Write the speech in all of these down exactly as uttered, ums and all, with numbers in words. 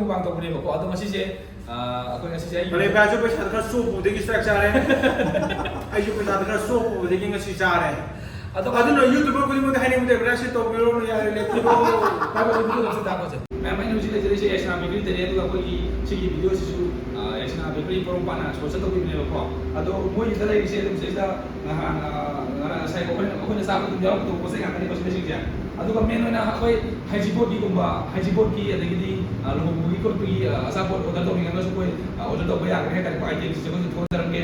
Mukbang ꯇꯧꯕꯅꯦꯕꯀꯣ꯫ ꯑꯗꯣ ꯉꯁꯤꯁꯦ, ꯑ, ꯑꯩꯈꯣꯏ ꯉꯁꯤꯁꯦ ꯑꯩ ꯔꯦꯕꯥꯁꯨ ꯄꯩꯁꯥꯗꯣ ꯈꯔ ꯆꯣꯞꯄꯨꯕꯗꯒꯤ ꯆꯥꯛ ꯆꯥꯔꯦ꯫ ꯑꯩꯁꯨ ꯄꯩꯁꯥꯗꯣ ꯈꯔ ꯆꯣꯞꯄꯨꯕꯗꯒꯤ ꯉꯁꯤ ꯆꯥꯔꯦ꯫ ꯑꯗꯣ ꯑꯗꯨꯅ YouTuber ꯈꯨꯗꯤꯡꯃꯛꯇ ꯍꯥꯏꯅꯤꯡꯕꯗ ꯔꯦꯕꯥꯁꯤ ꯇꯧꯕꯤꯔꯣ, ꯌꯥꯔꯦ, ꯂꯦꯞꯄꯤꯔꯣ꯫ ꯃꯌꯥꯝ ꯑꯩꯅ ꯍꯧꯖꯤꯛ ꯂꯩꯖꯔꯤꯁꯦ ꯌꯥꯏꯁꯅꯥ ꯕꯦꯀꯔꯤ ꯇꯅꯦ꯫ ꯑꯗꯨꯒ ꯑꯩꯈꯣꯏꯒꯤ ꯁꯤꯒꯤ ꯚꯤꯗꯤꯑꯣꯁꯤꯁꯨ, ꯑ, ꯌꯥꯏꯁꯅꯥ ꯕꯦꯀꯔꯤ ꯄꯣꯔꯣꯝꯄꯥꯠꯅ ꯁ꯭ꯄꯣꯟꯁꯔ ꯇꯧꯕꯤꯕꯅꯦꯕꯀꯣ꯫ ꯑꯗꯣ ꯃꯣꯏꯒꯤꯗ ꯂꯩꯔꯤꯁꯦ ꯑꯗꯨꯝ ꯁꯤꯗꯩꯁꯤꯗ ꯅꯍꯥꯟ, ꯑ, ꯉꯔꯥꯡ ꯉꯁꯥꯏ ꯑꯩꯈꯣꯏꯅ, ꯑꯩꯈꯣꯏꯅ ꯆꯥꯕ ꯑꯗꯨꯝ ꯌꯥꯎꯔꯛꯀꯗꯧꯕ ꯄꯣꯠ ꯆꯩ ꯉꯥꯛꯇꯅꯦꯕ ꯁꯤꯗꯩꯁꯤꯡꯁꯦ꯫ ꯑꯗꯨꯒ ꯃꯦꯟ ꯑꯣꯏꯅ ꯑꯩꯈꯣꯏ ꯍꯩꯖꯤꯡꯄꯣꯠꯀꯤꯒꯨꯝꯕ, ꯍꯩꯖꯤꯡꯄꯣꯠꯀꯤ ꯑꯗꯒꯤꯗꯤ, ꯑ, ꯂꯨꯍꯣꯡꯕꯒꯤ ꯈꯣꯠꯄꯒꯤ, ꯑ, ꯑꯆꯥꯄꯣꯠ ꯑꯣꯔꯗꯔ ꯇꯧꯅꯤꯡꯉꯒꯁꯨ ꯑꯩꯈꯣꯏ, ꯑ, ꯑꯣꯔꯗꯔ ꯇꯧꯕ ꯌꯥꯒꯅꯤ ꯍꯥꯏꯇꯥꯔꯦꯀꯣ꯫ ꯑꯥꯏꯇꯦꯝꯁꯤꯡꯁꯦ ꯑꯩꯈꯣꯏꯁꯨ ꯊꯣꯟꯖꯔꯝꯒꯦ꯫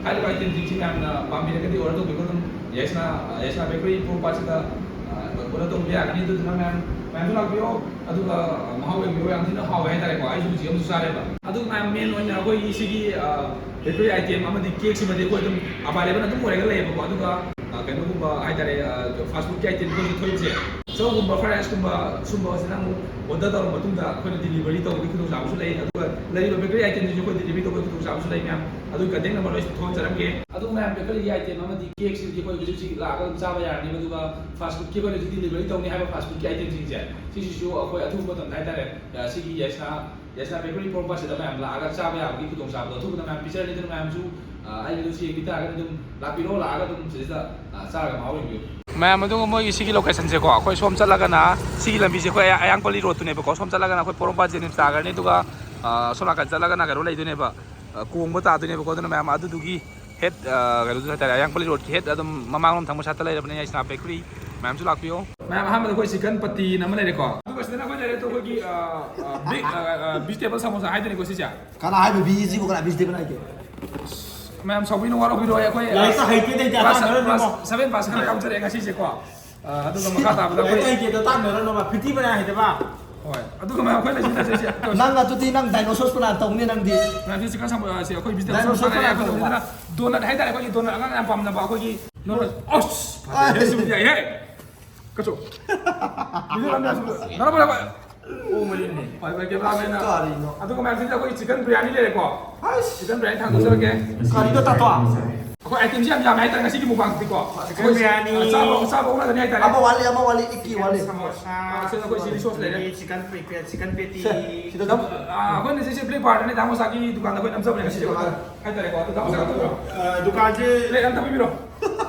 ꯍꯥꯏꯔꯤꯕ ꯑꯥꯏꯇꯦꯝꯁꯤꯡꯁꯤ ꯃꯌꯥꯝꯅ ꯄꯥꯝꯕꯤꯔꯒꯗꯤ ꯑꯣꯔꯗꯔ ꯇꯧꯕꯤꯔꯣ꯫ ꯑꯗꯨꯝ ꯌꯥꯏꯁꯅꯥ, ꯑ, ꯌꯥꯏꯁꯅꯥ ꯕꯦꯀꯔꯤ ꯄꯣꯔꯣꯝꯄꯥꯠꯁꯤꯗ, ꯑ, ꯑꯣꯔꯗꯔ ꯇꯧꯕ ꯌꯥꯒꯅꯤ꯫ ꯑꯗꯨꯗꯨꯅ ꯃꯌꯥꯝ, ꯃꯌꯥꯝꯁꯨ ꯂꯥꯛꯄꯤꯌꯣ꯫ ꯑꯗꯨꯒ, ꯑ, ꯃꯍꯥꯎ ꯌꯦꯡꯕꯤꯌꯣ꯫ ꯌꯥꯝ ꯊꯤꯅ ꯍꯥꯎꯋꯦ ꯍꯥꯏꯇꯥꯔꯦꯀꯣ꯫ ꯑꯩꯁꯨ ꯍꯧꯖꯤꯛ ꯑꯃꯁꯨ ꯆꯥꯔꯦꯕ꯫ ꯑꯗꯨꯒ ꯃꯌꯥꯝ ꯃꯦꯟ ꯑꯣꯏꯅ ꯑꯩꯈꯣꯏꯒꯤ ꯁꯤꯒꯤ, ꯑ, ꯕꯦꯀꯔꯤ ꯑꯥꯏꯇꯦꯝ ꯑꯃꯗꯤ ꯀꯦꯛꯁꯤꯃꯗꯤ ꯑꯩꯈꯣꯏ ꯑꯗꯨꯝ ꯑꯕꯥꯏꯂꯦꯕꯜ ꯑꯗꯨꯝ ꯑꯣꯏꯔꯒ ꯂꯩꯌꯦꯕꯀꯣ꯫ ꯑꯗꯨꯒ, ꯑ, ꯀꯩꯅꯣꯒꯨꯝꯕ ꯍꯥꯏꯇꯥꯔꯦ, ꯑ, ꯐꯥꯁ ꯐꯨꯗꯀꯤ ꯑꯥꯏꯇꯦꯝ ꯑꯩꯈꯣꯏꯁꯨ ꯊꯣꯛꯏꯁꯦ, ꯆꯧꯒꯨꯝꯕ, ꯐ꯭ꯔꯥꯏ ꯔꯥꯏꯁꯀꯨꯝꯕ ꯁꯨꯝꯕꯁꯤꯅ ꯑꯃꯨꯛ ꯑꯣꯔꯗꯔ ꯇꯧꯔꯕ ꯃꯇꯨꯡꯗ ꯑꯩꯈꯣꯏꯅ ꯗꯤꯂꯤꯚꯔꯤ ꯇꯧꯕꯒꯤ ꯈꯨꯗꯣꯡꯆꯥꯕꯁꯨ ꯂꯩ꯫ ꯑꯗꯨꯒ ꯂꯩꯔꯤꯕ ꯕꯦꯀꯔꯤ ꯑꯥꯏꯇꯦꯝꯁꯤꯡꯁꯨ ꯑꯩꯈꯣꯏ ꯗꯤꯂꯤꯚꯔꯤ ꯇꯧꯕꯒꯤ ꯈꯨꯗꯣꯡꯆꯥꯕꯁꯨ ꯂꯩ ꯃꯌꯥꯝ꯫ ꯑꯗꯨꯒꯤ ꯀꯟꯇꯦꯛ ꯅꯝꯕꯔ ꯂꯣꯏ ꯊꯣꯟꯖꯔꯝꯒꯦ꯫ ꯑꯗꯨ ꯃꯌꯥꯝ ꯕꯦꯀꯔꯤꯒꯤ ꯑꯥꯏꯇꯦꯝ ꯑꯃꯗꯤ ꯀꯦꯛꯁꯤꯗꯤ ꯑꯩꯈꯣꯏ ꯍꯧꯖꯤꯛ ꯍꯧꯖꯤꯛ ꯂꯥꯛꯑꯒ ꯑꯗꯨꯝ ꯆꯥꯕ ꯌꯥꯔꯅꯦꯕ꯫ ꯑꯗꯨꯒ ꯐꯥꯁ ꯐꯨꯗꯀꯤ ꯑꯩꯈꯣꯏꯅ ꯍꯧꯖꯤꯛ ꯗꯤꯂꯤꯚꯔꯤ ꯇꯧꯅꯤ ꯍꯥꯏꯕ ꯐꯥꯁ ꯐꯨꯗꯀꯤ ꯑꯥꯏꯇꯦꯝꯁꯤꯡꯁꯦ ꯁꯤꯁꯤꯁꯨ ꯑꯩꯈꯣꯏ ꯑꯊꯨꯕ ꯃꯇꯝꯗ ꯍꯥꯏꯇꯥꯔꯦ, ꯑ, ꯁꯤꯒꯤ ꯌꯥꯏꯁꯅꯥ, ꯌꯥꯏꯁꯅꯥ ꯕꯦꯀꯔꯤ ꯄꯣꯔꯣꯝꯄꯥꯠꯁꯤꯗ ꯃꯌꯥꯝ ꯂꯥꯛꯑꯒ ꯆꯥꯕ ꯌꯥꯕꯒꯤ ꯈꯨꯗꯣꯡꯆꯥꯕꯗꯣ ꯑꯊꯨꯕꯗ ꯃꯌꯥꯝ ꯄꯤꯖꯔꯅꯤ꯫ ꯑꯗꯨꯅ ꯃꯌꯥꯝꯁꯨ, ꯑ, ꯑꯩ ꯚꯤꯗꯤꯑꯣꯁꯤ ꯌꯦꯡꯕꯤ ꯇꯥꯔꯒꯗꯤ ꯑꯗꯨꯝ ꯂꯥꯛꯄꯤꯔꯣ, ꯂꯥꯛꯑꯒ ꯑꯗꯨꯝ ꯁꯤꯗ, ꯑ, ꯆꯥꯔꯒ ꯃꯍꯥꯎ ꯌꯦꯡꯕꯤꯌꯨ꯫ ꯃꯌꯥꯝ, ꯑꯗꯨꯒ ꯃꯣꯏꯒꯤ ꯁꯤꯒꯤ ꯂꯣꯀꯦꯁꯟꯁꯦꯀꯣ, ꯑꯩꯈꯣꯏ ꯁꯣꯝ ꯆꯠꯂꯒꯅ ꯁꯤꯒꯤ ꯂꯝꯕꯤꯁꯦ ꯑꯩꯈꯣꯏ ꯑꯌꯥ-, ꯑꯌꯥꯡꯄꯜꯂꯤ ꯔꯣꯗꯇꯨꯅꯦꯕꯀꯣ꯫ ꯁꯣꯝ ꯆꯠꯂꯒꯅ ꯑꯩꯈꯣꯏ ꯄꯣꯔꯣꯝꯄꯥꯠ ꯖꯦꯅꯤꯝꯁ ꯇꯥꯈ꯭ꯔꯅꯤ꯫ ꯑꯗꯨꯒ, ꯑ, ꯁꯣꯝ ꯅꯥꯀꯟ ꯆꯠꯂꯒꯅ ꯀꯩꯅꯣ ꯂꯩꯗꯣꯏꯅꯦꯕ, ꯑ, ꯀꯣꯡꯕ ꯇꯥꯗꯣꯏꯅꯦꯕꯀꯣ꯫ ꯑꯗꯨꯅ ꯃꯌꯥꯝ ꯑꯗꯨꯗꯨꯒꯤ ꯍꯦꯠ, ꯑ, ꯀꯩꯅꯣꯗꯨ ꯍꯥꯏꯇꯥꯔꯦ, ꯑꯌꯥꯡꯄꯜꯂꯤ ꯔꯣꯗꯀꯤ ꯍꯦꯠ ꯑꯗꯨꯝ ꯃꯃꯥꯡꯂꯣꯝ ꯊꯪꯕ ꯁꯥꯏꯠꯇ ꯂꯩꯔꯕꯅꯦ ꯌꯥꯏꯁꯅꯥ ꯕꯦꯀꯔꯤ꯫ ꯃꯌꯥꯝꯁꯨ ꯂꯥꯛꯄꯤꯌꯣ꯫ ꯃꯌꯥꯝ, ꯑꯍꯥꯟꯕꯗ ꯑꯩꯈꯣꯏ ꯆꯤꯀꯟ ꯄꯇꯤꯅ ꯑꯃ ꯂꯩꯔꯦꯀꯣ꯫ ꯑꯗꯨꯒ ꯁꯤꯗꯅ ꯑꯩꯈꯣꯏ ꯂꯩꯔꯦ, ꯑꯗꯣ ꯑꯩꯈꯣꯏꯒꯤ, ꯑ, ꯑ, ꯕꯤꯛ, ꯑ, ꯑ, ꯚꯤꯖꯤꯇꯦꯕꯜ ꯁꯃꯣꯁꯥ ꯍꯥꯏꯗꯣꯏꯅꯤꯀꯣ ꯁꯤꯁꯦ꯫ ꯀꯅꯥ ꯍꯥꯏꯕ ꯚꯤꯁꯤꯕꯨ ꯀꯅꯥ ꯚꯤꯖꯤꯇꯦꯕꯜ ꯍꯥꯏꯒꯦ? ꯃꯌꯥꯝ ꯁꯥꯎꯕꯤꯅꯨ, ꯋꯥꯔꯧꯕꯤꯔꯣꯏ꯫ ꯑꯩꯈꯣꯏ ꯂꯥꯏꯔꯤꯛꯇ ꯍꯩꯇꯦ, ꯂꯩꯇꯦ, ꯀ꯭ꯂꯥꯁ, ꯑꯇꯥꯡꯕ ꯀ꯭ꯂꯥꯁ ꯅꯠꯇꯦꯀꯣ꯫ ꯁꯚꯦꯟ ꯄꯥꯁ ꯈꯔ ꯌꯥꯎꯖꯔꯛꯑꯦ ꯉꯁꯤꯁꯦꯀꯣ꯫ ꯑ, ꯑꯗꯨꯒ ꯃꯈꯥ ꯇꯥꯕꯗ ꯑꯩꯈꯣꯏ ꯂꯥꯏꯔꯤꯛꯇ ꯍꯩꯇꯦꯗꯣ ꯇꯥꯛꯅꯔꯅꯣꯕ, ꯐꯤꯐꯇꯤ ꯃꯌꯥ ꯍꯩꯇꯕ꯫ ꯍꯣꯏ, ꯑꯗꯨꯒ ꯃꯌꯥꯝ ꯑꯩꯈꯣꯏ ꯂꯩꯁꯤꯗ ꯅꯪ ꯑꯗꯨꯗꯤ ꯅꯪ ꯗꯥꯏꯅꯣꯁꯣꯔꯁ ꯄ꯭ꯂꯥꯟ ꯇꯧꯅꯤ ꯅꯪꯗꯤ꯫ ꯃꯌꯥꯝꯁꯤ ꯆꯤꯀꯟ ꯁꯃꯣꯁꯥꯁꯦ ꯑꯩꯈꯣꯏ ꯚꯤꯖꯤꯇꯦꯕꯜ ꯗꯥꯏꯅꯣꯁꯣꯔ ꯁꯃꯣꯁꯥꯅꯦ꯫ ꯄ꯭ꯂꯥꯟ ꯑꯩꯈꯣꯏ ꯇꯧꯕ꯫ ꯂꯩꯁꯤꯗꯅ ꯗꯣꯅꯠ ꯍꯥꯏꯇꯥꯔꯦ, ꯑꯩꯈꯣꯏꯒꯤ ꯗꯣꯅꯠ ꯑꯉꯥꯡ ꯌꯥꯝ ꯄꯥꯝꯅꯕ ꯑꯩꯈꯣꯏꯒꯤ ꯗꯣꯅꯠ꯫ ꯑꯁ, ꯐꯖꯩꯍꯦ, ꯁꯤꯃꯗꯤ ꯌꯥꯏꯍꯦ꯫ ꯀꯆꯣ꯫ ꯚꯤꯗꯤꯑꯣ ꯅꯝꯕ ꯌꯥꯁꯨ-, ꯅꯝꯕ ꯌꯥꯕ꯫ ꯑꯣ, ꯃꯔꯤꯅꯦ꯫ ꯍꯣꯏ, ꯍꯣꯏ, ꯀꯦꯃꯦꯔꯥꯃꯦꯟꯅ꯫ ꯀꯔꯤꯅꯣ? ꯑꯗꯨꯒ ꯃꯌꯥꯝꯁꯤꯗ ꯑꯩꯈꯣꯏ ꯆꯤꯀꯟ ꯕꯤꯔꯌꯥꯅꯤ ꯂꯩꯔꯦꯀꯣ꯫ ꯑꯁ꯫ ꯆꯤꯀꯟ ꯕꯤꯔꯌꯥꯅꯤ ꯊꯥꯡꯗꯣꯛꯆꯔꯒꯦ꯫ ꯀꯔꯤꯅꯣ, ꯇꯥꯇꯣ? ꯑꯩꯈꯣꯏ itemꯁꯤ ꯌꯥꯝ ꯌꯥꯝꯃꯦ ꯍꯥꯏꯇꯥꯔꯦ ꯉꯁꯤꯒꯤ mukbangꯁꯤꯗꯤꯀꯣ꯫ Chicken biryani. ꯑꯩꯈꯣꯏ ꯆꯥꯕ ꯆꯥꯕ ꯑꯣꯟꯅꯗꯅꯤ ꯍꯥꯏꯇꯥꯔꯦ꯫ ꯑꯃ ꯋꯥꯠꯂꯤ ꯑꯃ ꯋꯥꯠꯂꯤ ꯏꯛꯀꯤ ꯋꯥꯠꯂꯤ꯫ Samosa, ꯑꯩꯈꯣꯏ chilli sauce ꯂꯩꯔꯦ꯫ Chicken patty, chicken patty. ꯁꯤꯗ ꯑꯗꯨꯝ ꯑꯩꯈꯣꯏꯅ ꯁꯤꯁꯦ Black Barꯗꯅꯦ ꯗꯥ ꯃꯣꯁꯥꯒꯤ ꯗꯨꯀꯥꯟꯗ ꯑꯩꯈꯣꯏ ꯅꯝꯖꯕꯅꯦ ꯉꯁꯤꯁꯦ꯫ ꯍꯥꯏꯇꯥꯔꯦꯀꯣ꯫ ꯑꯗꯣ ꯗꯥ ꯃꯣꯁꯥ ꯑꯝꯇ ꯄꯤꯕꯤꯔꯣ꯫ ꯑ, ꯗꯨꯀꯥꯟꯁꯦ Plate ꯑꯝꯇ ꯄꯤꯕꯤꯔꯣ꯫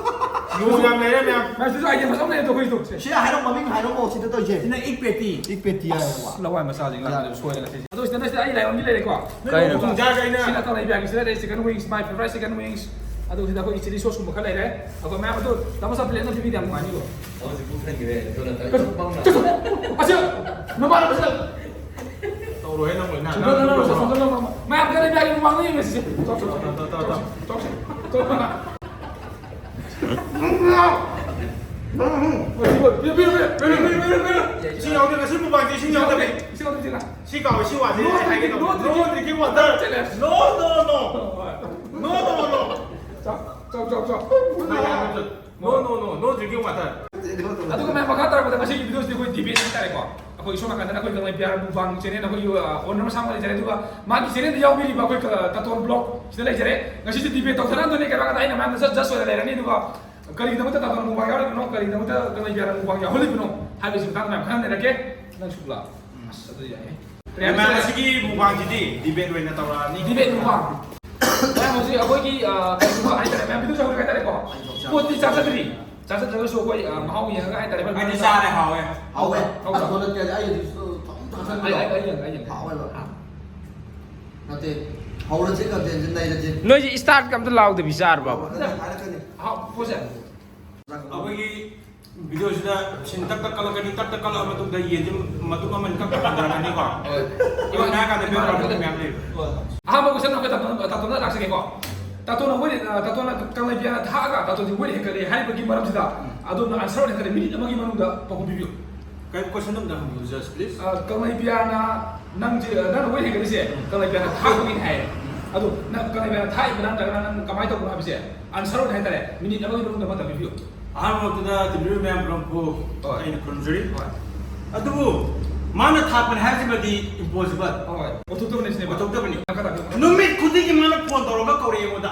ꯌꯣꯡ ꯌꯥꯝ ꯂꯩꯔꯦ ꯃꯌꯥꯝ꯫ ꯃꯌꯥꯝ ꯁꯤꯁꯨ item ꯐꯖꯕ ꯂꯩꯔꯦ ꯑꯩꯈꯣꯏꯁꯨ꯫ ꯁꯦ꯫ ꯁꯤ ꯍꯥꯏꯔꯣ ꯃꯃꯤꯡ ꯍꯥꯏꯔꯣꯃꯣ ꯁꯤꯗ ꯇꯧꯔꯤꯁꯦ꯫ ꯁꯤꯅ ꯏꯛ ꯄꯦꯇꯤ꯫ ꯏꯛ ꯄꯦꯇꯤ ꯍꯥꯏꯌꯦꯕ꯫ ꯂꯋꯥꯏ ꯃꯆꯥꯁꯤꯡ ꯂꯥꯛꯄꯗ ꯁꯣꯏꯔꯦ ꯉꯁꯤꯁꯦ꯫ ꯑꯗꯣ ꯁꯤꯗ ꯅꯣꯏꯁꯤꯗ ꯑꯩ ꯂꯥꯏꯑꯣꯟꯒꯤ ꯂꯩꯔꯦꯀꯣ꯫ ꯀꯩꯅꯣ? ꯊꯣꯡꯖꯥꯒ ꯑꯩꯅ ꯁꯤꯅ ꯀꯪꯂꯩ ꯕꯤꯌꯥꯒꯤ ꯁꯤꯗ ꯂꯩ chicken wings, my favorite chicken wings꯫ ꯑꯗꯨꯒ ꯁꯤꯗ ꯑꯩꯈꯣꯏꯒꯤ chilli sauceꯀꯨꯝꯕ ꯈꯔ ꯂꯩꯔꯦ꯫ ꯑꯗꯣ ꯃꯌꯥꯝ ꯑꯗꯣ ꯗꯥ ꯃꯣꯁꯥ plate ꯑꯝꯇ ꯄꯤꯕꯤꯗꯦ ꯌꯥꯝ ꯅꯨꯡꯉꯥꯏꯅꯤꯀꯣ꯫ ꯍꯧꯖꯤꯛ ꯄꯨꯛ ꯊꯟꯈ꯭ꯔꯦ ꯖꯣꯅꯥꯊꯟ꯫ ꯑꯁꯤ ꯅꯃꯥꯟꯅꯕꯁꯤꯅ ꯇꯧꯔꯣꯏꯍꯦ ꯅꯪ ꯑꯣꯏꯅ꯫ ꯅꯣ, ꯅꯣ, ꯅꯣ, ꯅꯣ, ꯅꯣ, ꯅꯣ, ꯅꯣ, ꯅꯣ꯫ ꯃꯌꯥꯝ ꯈꯔ ꯂꯩꯕ ꯌꯥꯏ, ꯃꯃꯥꯡꯗ ꯌꯦꯡꯉꯁꯤ꯫ ꯆꯥꯎ, ꯆꯥꯎ, ꯆꯥꯎ, ꯆꯥꯎ, ꯆꯥꯎ, ꯆꯥꯎ, ꯆꯥꯎ, ꯆꯥꯎ꯫ ꯄꯤꯌꯨ, ꯄꯤꯌꯨ, ꯄꯤꯌꯨ, ꯄꯤꯌꯨ꯫ ꯏꯁꯤꯡ ꯌꯥꯎꯗꯦ ꯉꯁꯤ mukbangꯁꯦ ꯏꯁꯤꯡ ꯌꯥꯎꯗꯕꯅꯦ꯫ ꯏꯁꯤꯡ ꯌꯥꯎꯗꯕ, ꯏꯁꯤꯡ ꯌꯥꯎꯗꯕ꯫ ꯁꯤ ꯀꯥꯎꯋꯦ ꯁꯤ ꯋꯥꯁꯦ No ꯑꯩ ꯍꯥꯏꯒꯦ drinking, ꯇꯧꯕ꯫ no drinking water. No drinking water. No, no, no. No, no, no. ꯆꯥꯎ, ꯆꯥꯎ, ꯆꯥꯎ, ꯆꯥꯎ꯫ No, no, no, no drinking water. ꯑꯗꯨꯒ ꯃꯌꯥꯝ ꯃꯈꯥ ꯇꯥꯔꯛꯄꯗ ꯉꯁꯤꯒꯤ videoꯁꯤꯗꯤ ꯑꯩꯈꯣꯏ debate ꯍꯥꯏꯇꯥꯔꯦꯀꯣ꯫ ꯑꯩꯈꯣꯏ ꯁꯣꯝ ꯅꯥꯀꯟꯗ ꯑꯩꯈꯣꯏ ꯀꯪꯂꯩ ꯕꯤꯍꯥꯔ mukbang channel ꯑꯩꯈꯣꯏꯒꯤ, ꯑ, owner ꯃꯁꯥꯃꯛ ꯂꯩꯖꯔꯦ꯫ ꯑꯗꯨꯒ ꯃꯥꯒꯤ channelꯗ ꯌꯥꯎꯕꯤꯔꯤꯕ ꯑꯩꯈꯣꯏ ꯀ-, ꯇꯥꯇꯣꯟ vlog ꯁꯤꯗ ꯂꯩꯖꯔꯦ꯫ ꯉꯁꯤꯁꯦ debate ꯇꯧꯊꯔꯛꯑꯗꯣꯏꯅꯦ ꯀꯩꯅꯣ ꯍꯥꯏꯔꯀꯥꯟꯗ ꯑꯩꯅ ꯃꯌꯥꯝꯗ just, just ꯑꯣꯏꯅ ꯂꯩꯔꯅꯤ꯫ ꯑꯗꯨꯒ ꯀꯔꯤꯒꯤꯗꯃꯛꯇ ꯇꯥꯇꯣꯟ mukbang ꯌꯥꯎꯔꯤꯕꯅꯣ, ꯀꯔꯤꯒꯤꯗꯃꯛꯇ ꯀꯪꯂꯩ ꯕꯤꯍꯥꯔ mukbang ꯌꯥꯎꯍꯜꯂꯤꯕꯅꯣ ꯍꯥꯏꯕꯁꯤ ꯃꯇꯥꯡꯗ ꯃꯌꯥꯝ ꯈꯟꯅꯔꯒꯦ꯫ ꯅꯪ ꯁꯨꯛꯂꯥ? ꯑꯁ, ꯑꯗꯨ ꯌꯥꯏꯌꯦ꯫ ꯃꯌꯥꯝ ꯉꯁꯤꯒꯤ mukbangꯁꯤꯗꯤ debate ꯑꯣꯏꯅ ꯇꯧꯔꯛꯑꯅꯤ꯫ Debate mukbang꯫ ꯃꯌꯥꯝ ꯍꯧꯖꯤꯛ ꯑꯩꯈꯣꯏꯒꯤ, ꯑ, ꯀꯔꯤꯒꯨꯝꯕ ꯍꯥꯏꯇꯥꯔꯦ, ꯃꯌꯥꯝ video ꯁꯦ ꯍꯧꯔꯒ ꯍꯥꯏꯇꯥꯔꯦꯀꯣ꯫ ꯄꯣꯠꯇꯤ ꯆꯥꯖꯗ꯭ꯔꯤ꯫ ꯆꯥꯖꯗ꯭ꯔꯒꯁꯨ ꯑꯩꯈꯣꯏ, ꯑ, ꯃꯍꯥꯎ ꯌꯦꯡꯉꯒ ꯍꯥꯏꯇꯥꯔꯦ꯫ ꯑꯩꯗꯤ ꯆꯥꯔꯦ, ꯍꯥꯎꯋꯦ꯫ ꯍꯥꯎꯋꯦ꯫ ꯍꯥꯎꯕ꯭ꯔꯥ? ꯑꯗꯨ ꯅꯠꯇꯦ ꯑꯩ ꯍꯧꯖꯤꯛꯁꯨ ꯐꯖꯅ ꯑꯩ, ꯑꯩ, ꯑꯩ ꯌꯦꯡꯉꯦ, ꯑꯩ ꯌꯦꯡꯉꯦ꯫ ꯍꯥꯎꯋꯦꯕ꯫ ꯅꯠꯇꯦ꯫ ꯍꯧꯔꯁꯦ contentꯁꯦ ꯅꯩꯔꯁꯦ꯫ ꯅꯣꯏꯁꯦ startꯀ ꯑꯝꯇ ꯂꯥꯎꯗꯕꯤ ꯆꯥꯔꯕꯕ? ꯍꯥꯏꯔꯛꯀꯅꯤ, ꯍꯥꯏꯔꯛꯀꯅꯤ꯫ ꯍꯥꯎ, ꯄꯣꯠꯁꯦ꯫ ꯑꯩꯈꯣꯏꯒꯤ videoꯁꯤꯗ ꯁꯤꯟ ꯇꯛ ꯇꯛ ꯀꯠꯂꯛꯀꯅꯤ, ꯇꯛ ꯇꯛ ꯀꯠꯂꯛꯑ ꯃꯇꯨꯡꯗ ꯌꯦꯟꯁꯦ ꯃꯇꯨꯝ ꯑꯃꯅꯤ ꯀꯛ ꯀꯛ ꯍꯟꯊꯔꯛꯀꯅꯤꯀꯣ꯫ ꯑꯗꯨꯒ ꯉꯥꯏꯍꯥꯛ ꯀꯥꯟꯗ background ꯃꯌꯥꯝ ꯂꯩ꯫ ꯑꯍꯥꯟꯕ question ꯑꯩꯈꯣꯏ ꯇꯥꯇꯣꯟ-, ꯇꯥꯇꯣꯟꯗ ꯂꯥꯛꯆꯒꯦꯀꯣ꯫ ꯇꯥꯇꯣꯟ, ꯑꯩꯈꯣꯏ, ꯑ, ꯇꯥꯇꯣꯟꯅ ꯀꯪꯂꯩ ꯕꯤꯌꯥꯅ ꯊꯥꯛꯑꯒ ꯇꯥꯇꯣꯟꯁꯦ weight ꯍꯦꯟꯒꯠꯂꯦ ꯍꯥꯏꯔꯤꯕꯒꯤ ꯃꯔꯝꯁꯤꯗ ꯑꯗꯣꯝꯅ answer ꯑꯣꯏꯅ ꯍꯥꯏꯇꯥꯔꯦ, minute ꯑꯃꯒꯤ ꯃꯅꯨꯡꯗ ꯄꯥꯎꯈꯨꯝ ꯄꯤꯕꯤꯌꯨ꯫ ꯀꯩ question ꯑꯝꯇ ꯍꯪꯕꯤꯌꯨ, just please꯫ ꯑ, ꯀꯪꯂꯩ ꯕꯤꯌꯥꯅ ꯅꯪꯁꯦ, ꯑ, ꯅꯪꯅ weight ꯍꯦꯟꯒꯠꯂꯤꯁꯦ ꯀꯪꯂꯩ ꯕꯤꯌꯥꯅ ꯊꯥꯛꯄꯒꯤꯅꯤ ꯍꯥꯏꯌꯦ꯫ ꯑꯗꯣ ꯅꯪ ꯀꯪꯂꯩ ꯕꯤꯌꯥꯅ ꯊꯥꯛꯏꯕ꯭ꯔꯥ ꯅꯠꯇ꯭ꯔꯒꯅ ꯅꯪ ꯀꯃꯥꯏꯅ ꯇꯧꯕꯅꯣ ꯍꯥꯏꯕꯁꯦ answer ꯑꯣꯏꯅ ꯍꯥꯏꯇꯥꯔꯦ, minute ꯑꯃꯒꯤ ꯃꯅꯨꯡꯗ ꯑꯃ ꯇꯝꯕꯤꯕꯤꯌꯨ꯫ ꯑꯍꯥꯟꯕ ꯃꯛꯇꯗ ꯇꯤꯚꯤ ꯃꯌꯥꯝ ꯄꯨꯝꯅꯃꯛꯄꯨ ꯍꯣꯏ꯫ ꯑꯩꯅ ꯈꯨꯔꯨꯝꯖꯔꯤ꯫ ꯍꯣꯏ꯫ ꯑꯗꯨꯕꯨ ꯃꯥꯅ ꯊꯥꯛꯄꯅꯤ ꯍꯥꯏꯕꯁꯤꯃꯗꯤ impossible꯫ ꯍꯣꯏ꯫ ꯑꯣꯏꯊꯣꯛꯇꯕꯅꯤ ꯁꯤꯅꯦꯕ꯫ ꯑꯣꯏꯊꯣꯛꯇꯕꯅꯤ꯫ ꯇꯥꯛꯀꯗꯕꯅꯤ꯫ ꯅꯨꯃꯤꯠ ꯈꯨꯗꯤꯡꯒꯤ ꯃꯥꯅ phone ꯇꯧꯔꯒ ꯀꯧꯔꯛꯑꯦ ꯑꯩꯉꯣꯟꯗ꯫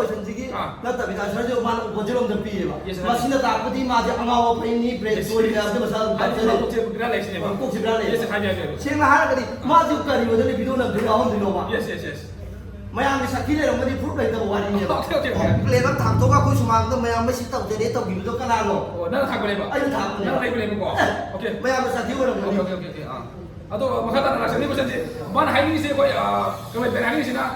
ꯀꯣꯏꯁꯟꯁꯤꯒꯤ ꯑꯥ꯫ ꯅꯠꯇꯕꯤꯗ ꯑꯟꯁꯔꯁꯦ ꯃꯥꯅ ꯑꯣꯄꯣꯖꯤꯠ ꯂꯣꯝꯗ ꯄꯤꯌꯦꯕ꯫ Yes, sir. ꯃꯁꯤꯅ ꯇꯥꯛꯄꯗꯤ ꯃꯥꯁꯦ ꯑꯉꯥꯎꯕ ꯐꯩꯅꯤ, ꯕ꯭ꯔꯦꯟ Yes, yes. ꯁꯣꯏꯔꯤ ꯍꯥꯏꯕꯗꯤ ꯃꯁꯥ ꯑꯗꯨꯝ ꯑꯗꯨ ꯇꯥꯛꯆꯔꯦ꯫ ꯀꯣꯛꯁꯦ ꯕꯦꯔꯥ ꯂꯩꯁꯤꯅꯦꯕ꯫ ꯀꯣꯛꯁꯦ ꯕꯦꯔꯥ ꯂꯩ꯫ Yes, sir. ꯍꯥꯏꯕꯤꯌꯨ, ꯍꯥꯏꯕꯤꯌꯨ꯫ ꯁꯦꯡꯅ ꯍꯥꯏꯔꯒꯗꯤ ꯃꯥꯁꯦ ꯀꯔꯤ ꯑꯣꯏꯗꯣꯏꯅꯣ ꯚꯤꯗꯤꯑꯣ ꯅꯝꯗꯣꯏꯅꯣ ꯌꯥꯎꯍꯟꯗꯣꯏꯅꯣꯕ? Yes, yes, yes. ꯃꯌꯥꯝꯒꯤ ꯁꯛꯇꯤ ꯂꯩꯔꯝꯒꯗꯤ ꯄ꯭ꯔꯨꯐ ꯂꯩꯇꯕ ꯋꯥꯔꯤꯅꯦꯕ꯫ Okay, okay, okay. ꯀꯣꯝꯄ꯭ꯂꯦꯟ ꯑꯃ ꯊꯥꯡꯇꯣꯛꯑꯒ ꯑꯩꯈꯣꯏ ꯁꯨꯃꯥꯡꯗ ꯃꯌꯥꯝ ꯃꯁꯤ ꯇꯧꯖꯔꯦ ꯇꯧꯈꯤꯕꯗꯣ ꯀꯅꯥꯅꯣ? ꯑꯣ, ꯅꯪꯅ ꯊꯥꯡꯕꯅꯦꯕ? ꯑꯩꯅ ꯊꯥꯡꯕꯅꯦꯕ꯫ ꯅꯪ ꯂꯩꯕꯅꯦꯕ? ꯑꯦ, Okay. ꯃꯌꯥꯝꯅ ꯁꯛꯇꯤ ꯑꯣꯏꯔꯝꯒꯅꯤ꯫ Okay, okay, okay, okay. ꯑꯥ꯫ ꯑꯗꯣ ꯃꯈꯥ ꯇꯥꯅ ꯂꯥꯛꯆꯒꯅꯤ ꯀꯣꯏꯁꯟꯁꯦ꯫ ꯃꯥꯅ ꯍꯥꯏꯅꯤꯡꯉꯤꯁꯦ ꯑꯩꯈꯣꯏ, ꯑ, ꯀꯩꯅꯣ, ꯕꯦꯟ ꯍꯥꯏꯅꯤꯡꯉꯤꯁꯤꯅ, ꯑ,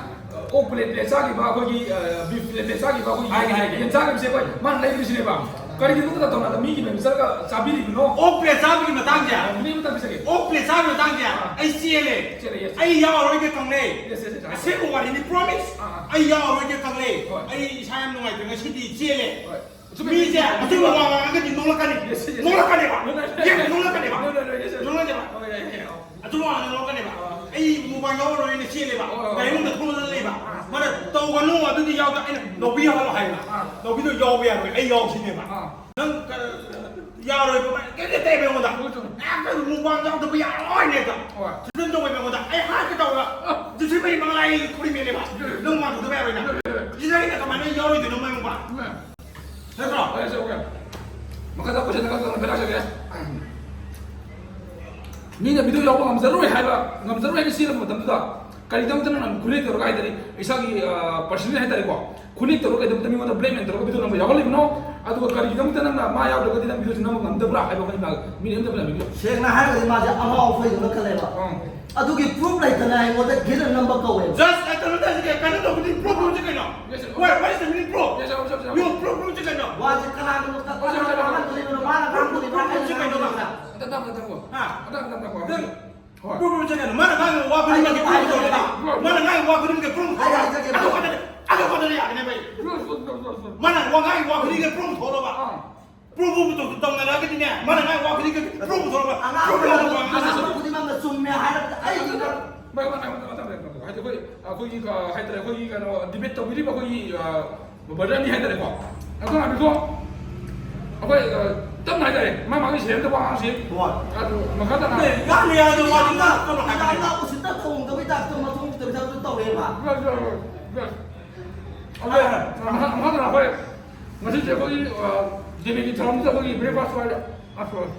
ꯑꯣꯛ ꯄ꯭ꯂꯦꯠ ꯄ꯭ꯂꯦꯠ ꯆꯥꯈꯤꯕ ꯑꯩꯈꯣꯏꯒꯤ, ꯑ, ꯕꯤꯐ ꯄ꯭ꯂꯦꯠ ꯄ꯭ꯂꯦꯠ ꯆꯥꯈꯤꯕ ꯑꯩꯈꯣꯏꯒꯤ ꯍꯥꯏꯒꯦ, ꯍꯥꯏꯒꯦ꯫ ꯌꯦꯟ ꯆꯥꯈꯤꯕꯁꯦ ꯑꯩꯈꯣꯏ ꯃꯥꯅ ꯂꯩꯈꯤꯕꯁꯤꯅꯦꯕ꯫ ꯀꯔꯤꯒꯤꯅꯣ ꯇꯧꯅꯥꯗ ꯃꯤꯒꯤ ꯃꯌꯨꯝ ꯆꯠꯂꯒ ꯆꯥꯕꯤꯔꯤꯕꯅꯣ? ꯑꯣꯛ ꯄ꯭ꯂꯦꯠ ꯆꯥꯕꯒꯤ ꯃꯇꯥꯡꯁꯦ, ꯑ, ꯃꯤ ꯑꯃꯇꯪ ꯄꯤꯖꯒꯦ꯫ ꯑꯣꯛ ꯄ꯭ꯂꯦꯠ ꯆꯥꯕꯒꯤ ꯃꯇꯥꯡꯁꯦ ꯑ꯫ ꯑꯩ ꯆꯦꯜꯂꯦ꯫ ꯆꯦꯜꯂꯦ, yes. ꯑꯩ ꯌꯥꯎꯔꯔꯣꯏꯒꯦ ꯈꯪꯂꯦ꯫ Yes, yes, yes. ꯑꯁꯦꯡꯕ ꯋꯥꯔꯤꯅꯤ, promise꯫ ꯑ, ꯑ꯫ ꯑꯩ ꯌꯥꯎꯔꯔꯣꯏꯒꯦ ꯈꯪꯂꯦ꯫ ꯍꯣꯏ꯫ ꯑꯩ ꯏꯁꯥ ꯌꯥꯝ ꯅꯨꯡꯉꯥꯏꯇ꯭ꯔꯦ, ꯉꯁꯤꯗꯤ ꯆꯦꯜꯂꯦ꯫ ꯍꯣꯏ꯫ ꯆꯨꯝꯃꯦ, ꯃꯤꯁꯦ ꯆꯨꯝꯃꯦ, ꯆꯨꯝꯃꯦ꯫ ꯑꯆꯨꯝꯕ ꯋꯥ ꯉꯥꯡꯉꯒꯗꯤ ꯅꯣꯛꯂꯛꯀꯅꯤ꯫ Yes, yes, yes. ꯅꯣꯛꯂꯛꯀꯅꯦꯕ꯫ No, no, no. Yes, yes, yes. ꯅꯣꯛꯂꯛꯀꯅꯦꯕ꯫ No, no, no, yes, yes, yes. ꯅꯣꯛꯂꯛꯀꯅꯦꯕ꯫ ꯍꯣꯏ, ꯌꯥꯏ, ꯌꯥꯏ, ꯌꯥꯏ꯫ ꯑꯆꯨꯝꯕ ꯋꯥ ꯉꯥꯡꯉꯒ ꯅꯣꯛꯂꯛꯀꯅꯦꯕ꯫ ꯍꯣꯏ, ꯍꯣꯏ, ꯍꯣꯏ꯫ ꯑꯩ ꯃꯨꯛꯕꯥꯡ ꯌꯥꯎꯔꯔꯣꯏꯅ ꯆꯦꯜꯂꯦꯕ꯫ ꯍꯣꯏ, ꯍꯣꯏ, ꯍꯣꯏ꯫ ꯀꯔꯤꯒꯨꯝꯕ ꯊꯣꯛꯂꯛꯑꯒ ꯂꯩꯕ꯫ ꯑꯥ꯫ ꯃꯥꯅ ꯇꯧꯒꯅꯨ, ꯑꯗꯨꯗꯤ ꯌꯥꯎꯗ-, ꯑꯩꯅ ꯅꯥꯎꯕꯤ ꯌꯥꯎꯍꯜꯂꯣ ꯍꯥꯏꯕ꯫ ꯑꯥ꯫ ꯅꯥꯎꯕꯤꯗꯣ ꯌꯥꯎꯕ ꯌꯥꯔꯣꯏ, ꯑꯩ ꯌꯥꯎꯁꯤꯅꯦꯕ꯫ ꯑꯥ꯫ ꯅꯪ ꯀ-, ꯌꯥꯔꯣꯏꯕ, ꯃꯥꯅ ꯀꯩꯝꯇ ꯇꯩꯕ ꯑꯩꯉꯣꯟꯗ꯫ ꯍꯣꯏ, ꯆꯨꯝꯃꯦ꯫ ꯑꯦ, ꯀꯩꯅꯣ ꯃꯨꯛꯕꯥꯡ ꯌꯥꯎꯗꯕ ꯌꯥꯔꯣꯏꯅꯦ꯫ ꯍꯣꯏ꯫ ꯐꯤꯂꯝ ꯇꯧꯕꯩ ꯑꯩꯉꯣꯟꯗ꯫ ꯑꯩ ꯍꯥꯠꯀꯦ ꯇꯧꯔꯒ, ꯑꯥ꯫ ꯖꯨꯁꯤ ꯃꯩ ꯃꯉꯥ ꯑꯩ ꯈꯨꯔꯤ ꯃꯦꯠꯂꯦꯕ꯫ ꯅꯪ ꯃꯨꯛꯕꯥꯡ ꯇꯧꯗꯕ ꯌꯥꯔꯣꯏꯅ꯫ ꯁꯤꯗ ꯑꯩꯅ ꯀꯃꯥꯏꯅ ꯌꯥꯎꯔꯣꯏꯗꯣꯏꯅꯣ ꯃꯣꯏ ꯃꯨꯛꯕꯥꯡ? ꯆꯨꯝꯃꯦ꯫ ꯅꯠꯇ꯭ꯔꯣ? ꯍꯣꯏ, ꯆꯨꯝꯃꯦ꯫ ꯃꯈꯥꯗ ꯀꯣꯏꯁꯟ ꯑꯃꯈꯛꯇꯪ ꯀꯩꯅꯣ ꯍꯥꯏꯖꯒꯦ꯫ ꯃꯤꯅ ꯚꯤꯗꯤꯑꯣ ꯌꯥꯎꯕ ꯉꯝꯖꯔꯣꯏ ꯍꯥꯏꯕ, ꯉꯝꯖꯔꯣꯏ ꯍꯥꯏꯅ ꯆꯦꯜꯂꯕ ꯃꯇꯝꯗꯨꯗ ꯀꯔꯤꯒꯤꯗꯃꯛꯇ ꯅꯪꯅ ꯈꯨꯂꯦꯛ ꯇꯧꯔꯒ ꯍꯥꯏꯇꯥꯔꯦ, ꯏꯁꯥꯒꯤ ꯄꯔꯁꯅꯦꯜ ꯍꯥꯏꯇꯥꯔꯦꯀꯣ, ꯈꯨꯂꯦꯛ ꯇꯧꯔꯒ ꯀꯩꯗꯃꯛꯇ ꯃꯤꯉꯣꯟꯗ ꯕ꯭ꯂꯦꯛꯃꯦꯜ ꯇꯧꯔꯒ ꯚꯤꯗꯤꯑꯣ ꯅꯝꯕ ꯌꯥꯎꯍꯜꯂꯤꯕꯅꯣ? ꯑꯗꯨꯒ ꯀꯔꯤꯒꯤꯗꯃꯛꯇ ꯅꯪꯅ ꯃꯥ ꯌꯥꯎꯗ꯭ꯔꯒꯗꯤ ꯅꯪ ꯚꯤꯗꯤꯑꯣꯁꯤ ꯅꯝꯕ ꯉꯝꯗꯕ꯭ꯔꯥ ꯍꯥꯏꯕ ꯑꯩꯈꯣꯏꯅ ꯃꯤꯅ ꯑꯝꯇ ꯐꯖꯅ ꯚꯤꯗꯤꯑꯣ ꯁꯦꯡꯅ ꯍꯥꯏꯔꯒꯗꯤ ꯃꯥꯁꯦ ꯑꯉꯥꯎ ꯑꯐꯩꯗꯧꯅ ꯈꯜꯂꯦꯕ꯫ ꯑꯥ꯫ ꯑꯗꯨꯒꯤ ꯄ꯭ꯔꯨꯐ ꯂꯩꯇꯅ ꯑꯩꯉꯣꯟꯗ ꯒꯤꯠ ꯅꯝꯕ ꯀꯧꯋꯦꯕ꯫ ꯖꯁ ꯂꯩꯇꯅ ꯇꯧꯔꯤꯁꯦ ꯀꯩꯅꯣ ꯇꯧꯕꯗꯤ ꯄ꯭ꯔꯨꯐ ꯄ꯭ꯔꯨꯐꯁꯦ ꯀꯩꯅꯣ? Yes, sir. Where, where is the meaning proof? Yes, sir, sir, sir. You proof ꯄ꯭ꯔꯨꯐꯁꯦ ꯀꯩꯅꯣ? ꯋꯥꯁꯦ ꯀꯅꯥꯒꯤꯅꯣ ꯀ- Yes, sir, sir, sir. ꯀꯅꯥꯅ ꯉꯥꯡꯗꯣꯔꯤꯕꯅꯣ? ꯃꯥꯅ ꯉꯥꯡꯗꯣꯔꯤꯕ꯭ꯔꯥ? ꯑꯩꯅ ꯉꯥꯡꯗꯣꯔꯤꯕ꯭ꯔꯥ? ꯑꯝꯇ ꯇꯥ-, ꯑꯝꯇ ꯇꯥ-, ꯍꯥ? ꯑꯝꯇ, ꯑꯝꯇ, ꯑꯝꯇ, ꯑꯝꯇ꯫ ꯍꯣꯏ꯫ ꯄ꯭ꯔꯨꯐ ꯄ꯭ꯔꯨꯐꯁꯦ ꯀꯩꯅꯣ? ꯃꯥꯅ ꯉꯥꯡꯉꯤꯕ ꯋꯥ ꯈꯨꯗꯤꯡꯃꯛꯀꯤ ꯑꯩ ꯄ꯭ꯔꯨꯐ ꯍꯥꯏꯖꯒꯦ꯫ ꯇꯧꯔꯒꯗꯤ, ꯃꯥꯅ ꯉꯥꯡꯉꯤꯕ ꯋꯥ ꯈꯨꯗꯤꯡꯃꯛꯀꯤ ꯄ꯭ꯔꯨꯐ ꯑꯩ ꯍꯥꯏꯖꯒꯦ꯫ ꯑꯗꯨ ꯈꯛꯇꯅꯦ, ꯑꯗꯨ ꯈꯛꯇꯅꯦ ꯌꯥꯒꯅꯦꯕ ꯑꯩ꯫ Yes, sir, sir, sir, sir. ꯃꯥꯅ ꯋꯥ ꯉꯥꯡꯉꯤꯕ ꯋꯥ ꯈꯨꯗꯤꯡꯃꯛꯀꯤ ꯄ꯭ꯔꯨꯐ ꯊꯣꯛꯂꯕ꯫ ꯑꯥ꯫ ꯄ꯭ꯔꯨꯐ ꯄ꯭ꯔꯨꯐ ꯇꯧ-, ꯇꯧꯅꯔꯛꯑꯒꯗꯤꯅꯦ, ꯃꯥꯅ ꯉꯥꯡꯉꯤꯕ ꯋꯥ ꯈꯨꯗꯤꯡꯃꯛꯀꯤ ꯄ꯭ꯔꯨꯐ ꯊꯣꯛꯂꯕ꯫ ꯑꯉꯥꯡ ꯄ꯭ꯔꯨꯐ ꯊꯣꯛꯂꯕ꯫ ꯈꯨꯗꯤꯡꯃꯛꯅ ꯆꯨꯝꯃꯦ ꯍꯥꯏꯔꯕꯗ ꯑꯩꯒꯤ ꯃꯥꯏ, ꯃꯥꯏ, ꯃꯥꯏ, ꯃꯥꯏ, ꯃꯥꯏ, ꯃꯥꯏ, ꯃꯥꯏ, ꯃꯥꯏ꯫ ꯍꯥꯏꯗꯤ ꯑꯩꯈꯣꯏ, ꯑꯩꯈꯣꯏꯒꯤ, ꯑ, ꯍꯥꯏꯇꯥꯔꯦ, ꯑꯩꯈꯣꯏꯒꯤ ꯀꯩꯅꯣ, ꯗꯤꯕꯦꯠ ꯇꯧꯕꯤꯔꯤꯕ ꯑꯩꯈꯣꯏꯒꯤ, ꯑ, ꯕ꯭ꯔꯗꯔꯅꯤ ꯍꯥꯏꯇꯥꯔꯦꯀꯣ꯫ ꯑꯗꯣ ꯉꯥꯏꯕꯤꯀꯣ꯫ ꯑꯩꯈꯣꯏ, ꯑ, ꯇꯞꯅ ꯍꯥꯏꯇꯥꯔꯦ, ꯃꯥ ꯃꯥꯒꯤ ꯁꯦꯟꯗ ꯋꯥ ꯉꯥꯡꯁꯤ꯫ ꯍꯣꯏ꯫ ꯑꯗꯨ ꯃꯈꯥ ꯇꯥꯅ꯫ ꯑꯦ, ꯌꯥꯝꯅ ꯌꯥꯗꯕ ꯋꯥꯅꯤ, ꯌꯥꯝꯅ, ꯇꯞꯅ ꯍꯥꯏꯇꯥꯔꯦ꯫ ꯌꯥꯝꯅ ꯎꯁꯤꯠꯇ ꯊꯧꯑꯣꯡꯗꯕꯩ ꯇꯥꯏꯞꯇ ꯃꯊꯣꯡ ꯈꯤꯇꯪ ꯈꯤꯇꯪ ꯇꯧꯔꯦꯕ꯫ ꯌꯥꯏ, ꯌꯥꯏ, ꯌꯥꯏ, ꯌꯥꯏ꯫ ꯑꯣꯀꯦ, ꯃꯈꯥ, ꯃꯈꯥ ꯇꯥꯅ ꯑꯩꯈꯣꯏ ꯉꯁꯤꯁꯦ ꯑꯩꯈꯣꯏꯒꯤ, ꯑ, ꯗꯦꯕꯤꯒꯤ ꯊꯧꯔꯝꯁꯤꯗ ꯑꯩꯈꯣꯏꯒꯤ breakfast ꯑꯣꯏꯔꯦ꯫ ꯑ, ꯁꯣꯔꯤ꯫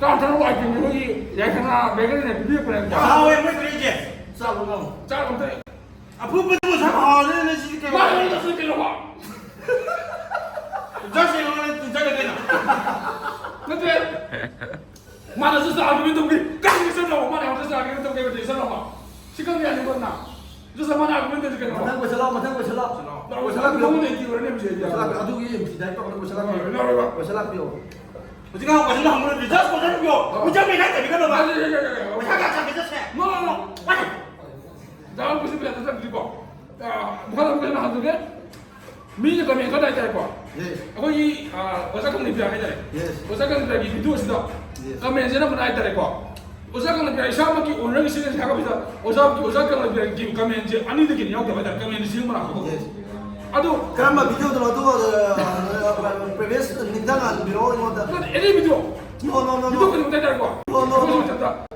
ꯆꯥꯛ ꯊꯣꯡꯕ item ꯑꯩꯈꯣꯏꯒꯤ ꯌꯥꯏꯐꯅ ꯕꯦꯀꯔꯤꯅ ꯄꯤꯕꯤꯔꯛꯄꯅꯦ꯫ ꯍꯥꯎꯋꯦ ꯃꯣꯏ ꯄꯤꯔꯛꯏꯁꯦ꯫ ꯆꯥꯕ ꯉꯝꯃꯣ꯫ ꯆꯥꯛ ꯑꯝꯇ꯫ ꯑꯐꯨꯠꯄꯗꯨꯕꯨ ꯁꯛ ꯍꯥꯎꯗꯣꯏꯅꯦ ꯁꯤꯗꯤ ꯀꯩꯅꯣ? ꯃꯥ ꯑꯩꯉꯣꯟꯗ ꯆꯠꯁꯤ ꯀꯩꯅꯣꯕ? Just ꯌꯦꯡꯉꯣꯅꯦ, ꯇꯤꯟꯖꯒꯦ ꯀꯩꯅꯣ? ꯅꯠꯇꯦ꯫ ꯃꯥꯅ just argument ꯇꯧꯒꯦ꯫ ꯀꯔꯤꯒꯤ ꯆꯠꯂꯣ? ꯃꯥꯅ ꯑꯩꯉꯣꯟꯗ just argument ꯇꯧꯒꯦ ꯍꯥꯏꯕꯗꯤ ꯆꯠꯂꯣꯕ꯫ ꯁꯤ ꯀꯔꯝ ꯌꯥꯅꯤ ꯀꯣꯟꯅ? Just ꯃꯥꯅ argument ꯇꯧꯁꯤ ꯀꯩꯅꯣ? ꯃꯊꯪ ꯀꯣꯏꯁꯜꯂꯣ, ꯃꯊꯪ ꯀꯣꯏꯁꯜꯂꯣ꯫ ꯂꯥꯛꯑꯣ, ꯀꯣꯏꯁꯜꯂꯛꯄꯤꯌꯣ꯫ ꯅꯉꯣꯟꯗ ꯑꯦꯟꯇꯤ ꯑꯣꯏꯔꯅꯦꯕ ꯁꯤꯗꯤ꯫ ꯀꯣꯏꯁꯜꯂꯛꯄꯤꯌꯣ꯫ ꯑꯗꯨꯒꯤ ꯑꯦꯟꯇꯤ ꯗꯥꯏꯔꯦꯛ ꯇꯧꯔꯒ ꯀꯣꯏꯁꯜꯂꯛꯄꯤꯌꯣ꯫ ꯂꯥꯛꯑꯣ, ꯂꯥꯛꯑꯣ, ꯂꯥꯛꯑꯣ꯫ ꯀꯣꯏꯁꯜꯂꯛꯄꯤꯌꯣ꯫ ꯍꯧꯖꯤꯛ ꯉꯥꯡ ꯀꯣꯏꯁꯜꯂꯣ ꯍꯪꯕ ꯅꯠꯇꯦ, just ꯀꯣꯏꯁꯜꯂꯛꯄꯤꯌꯣ꯫ ꯂꯥꯛꯑꯣ, ꯂꯥꯛꯑꯣ, ꯂꯥꯛꯑꯣ꯫ ꯃꯤꯆꯪ ꯃꯤꯈꯥꯏ ꯇꯧꯕꯤꯒꯅꯣꯕ꯫ ꯂꯥꯛꯑꯣ, ꯂꯥꯛꯑꯣ, ꯂꯥꯛꯑꯣ, ꯂꯥꯛꯑꯣ꯫ ꯄꯩꯁꯥ ꯀꯌꯥ ꯆꯪꯒꯦ, just ꯁꯦ? No, no, no. ꯋꯥꯏ꯫ ꯗꯥ ꯀꯣꯏꯁꯜ ꯄꯩꯁꯥ ꯆꯪꯗ꯭ꯔꯤꯀꯣ꯫ ꯑ, ꯃꯈꯥ ꯇꯥꯕ ꯀꯣꯏꯁꯟ ꯍꯪꯖꯒꯦ꯫ ꯃꯤꯅ comment ꯈꯔ ꯍꯥꯏꯇꯥꯔꯦꯀꯣ꯫ Yes. ꯑꯩꯈꯣꯏꯒꯤ, ꯑ, ꯑꯣꯖꯥ ꯀꯪꯂꯩꯄꯤꯌꯥ ꯍꯥꯏꯇꯥꯔꯦ꯫ Yes. ꯑꯣꯖꯥ ꯀꯪꯂꯩꯄꯤꯌꯥꯒꯤ video ꯁꯤꯗ Yes. Comment ꯁꯦ ꯑꯅꯝꯕꯅ ꯍꯥꯏꯇꯥꯔꯦꯀꯣ꯫ ꯑꯣꯖꯥ ꯀꯪꯂꯩꯄꯤꯌꯥ ꯏꯁꯥꯃꯛꯀꯤ owner ꯒꯤ status ꯊꯥꯒꯠꯄꯁꯤꯗ ꯑꯣꯖꯥ, ꯑꯣꯖꯥ ꯀꯪꯂꯩꯄꯤꯌꯥꯒꯤ comment ꯁꯦ ꯑꯅꯤꯗꯒꯤ ꯍꯦꯟꯅ ꯌꯥꯎꯗꯕ ꯍꯥꯏꯇꯥꯔꯦ, comment ꯁꯦ ꯁꯤꯡ ꯃꯅꯥꯛꯇꯀꯣ꯫ Yes. ꯑꯗꯨ ꯀꯔꯝꯕ video ꯗꯅꯣ? ꯑꯗꯨ, ꯑ, ꯑ, previous ꯅꯤꯡꯁꯤꯡꯍꯟꯕꯤꯔꯛꯑꯣ ꯑꯩꯉꯣꯟꯗ꯫ ꯅꯠꯇꯦ, any video꯫ No, no, no, no. Video ꯈꯨꯗꯤꯡꯃꯛꯇ ꯍꯥꯏꯇꯥꯔꯦꯀꯣ꯫ No, no, no, ꯑꯩꯈꯣꯏꯒꯤ no. ꯃꯇꯝꯗ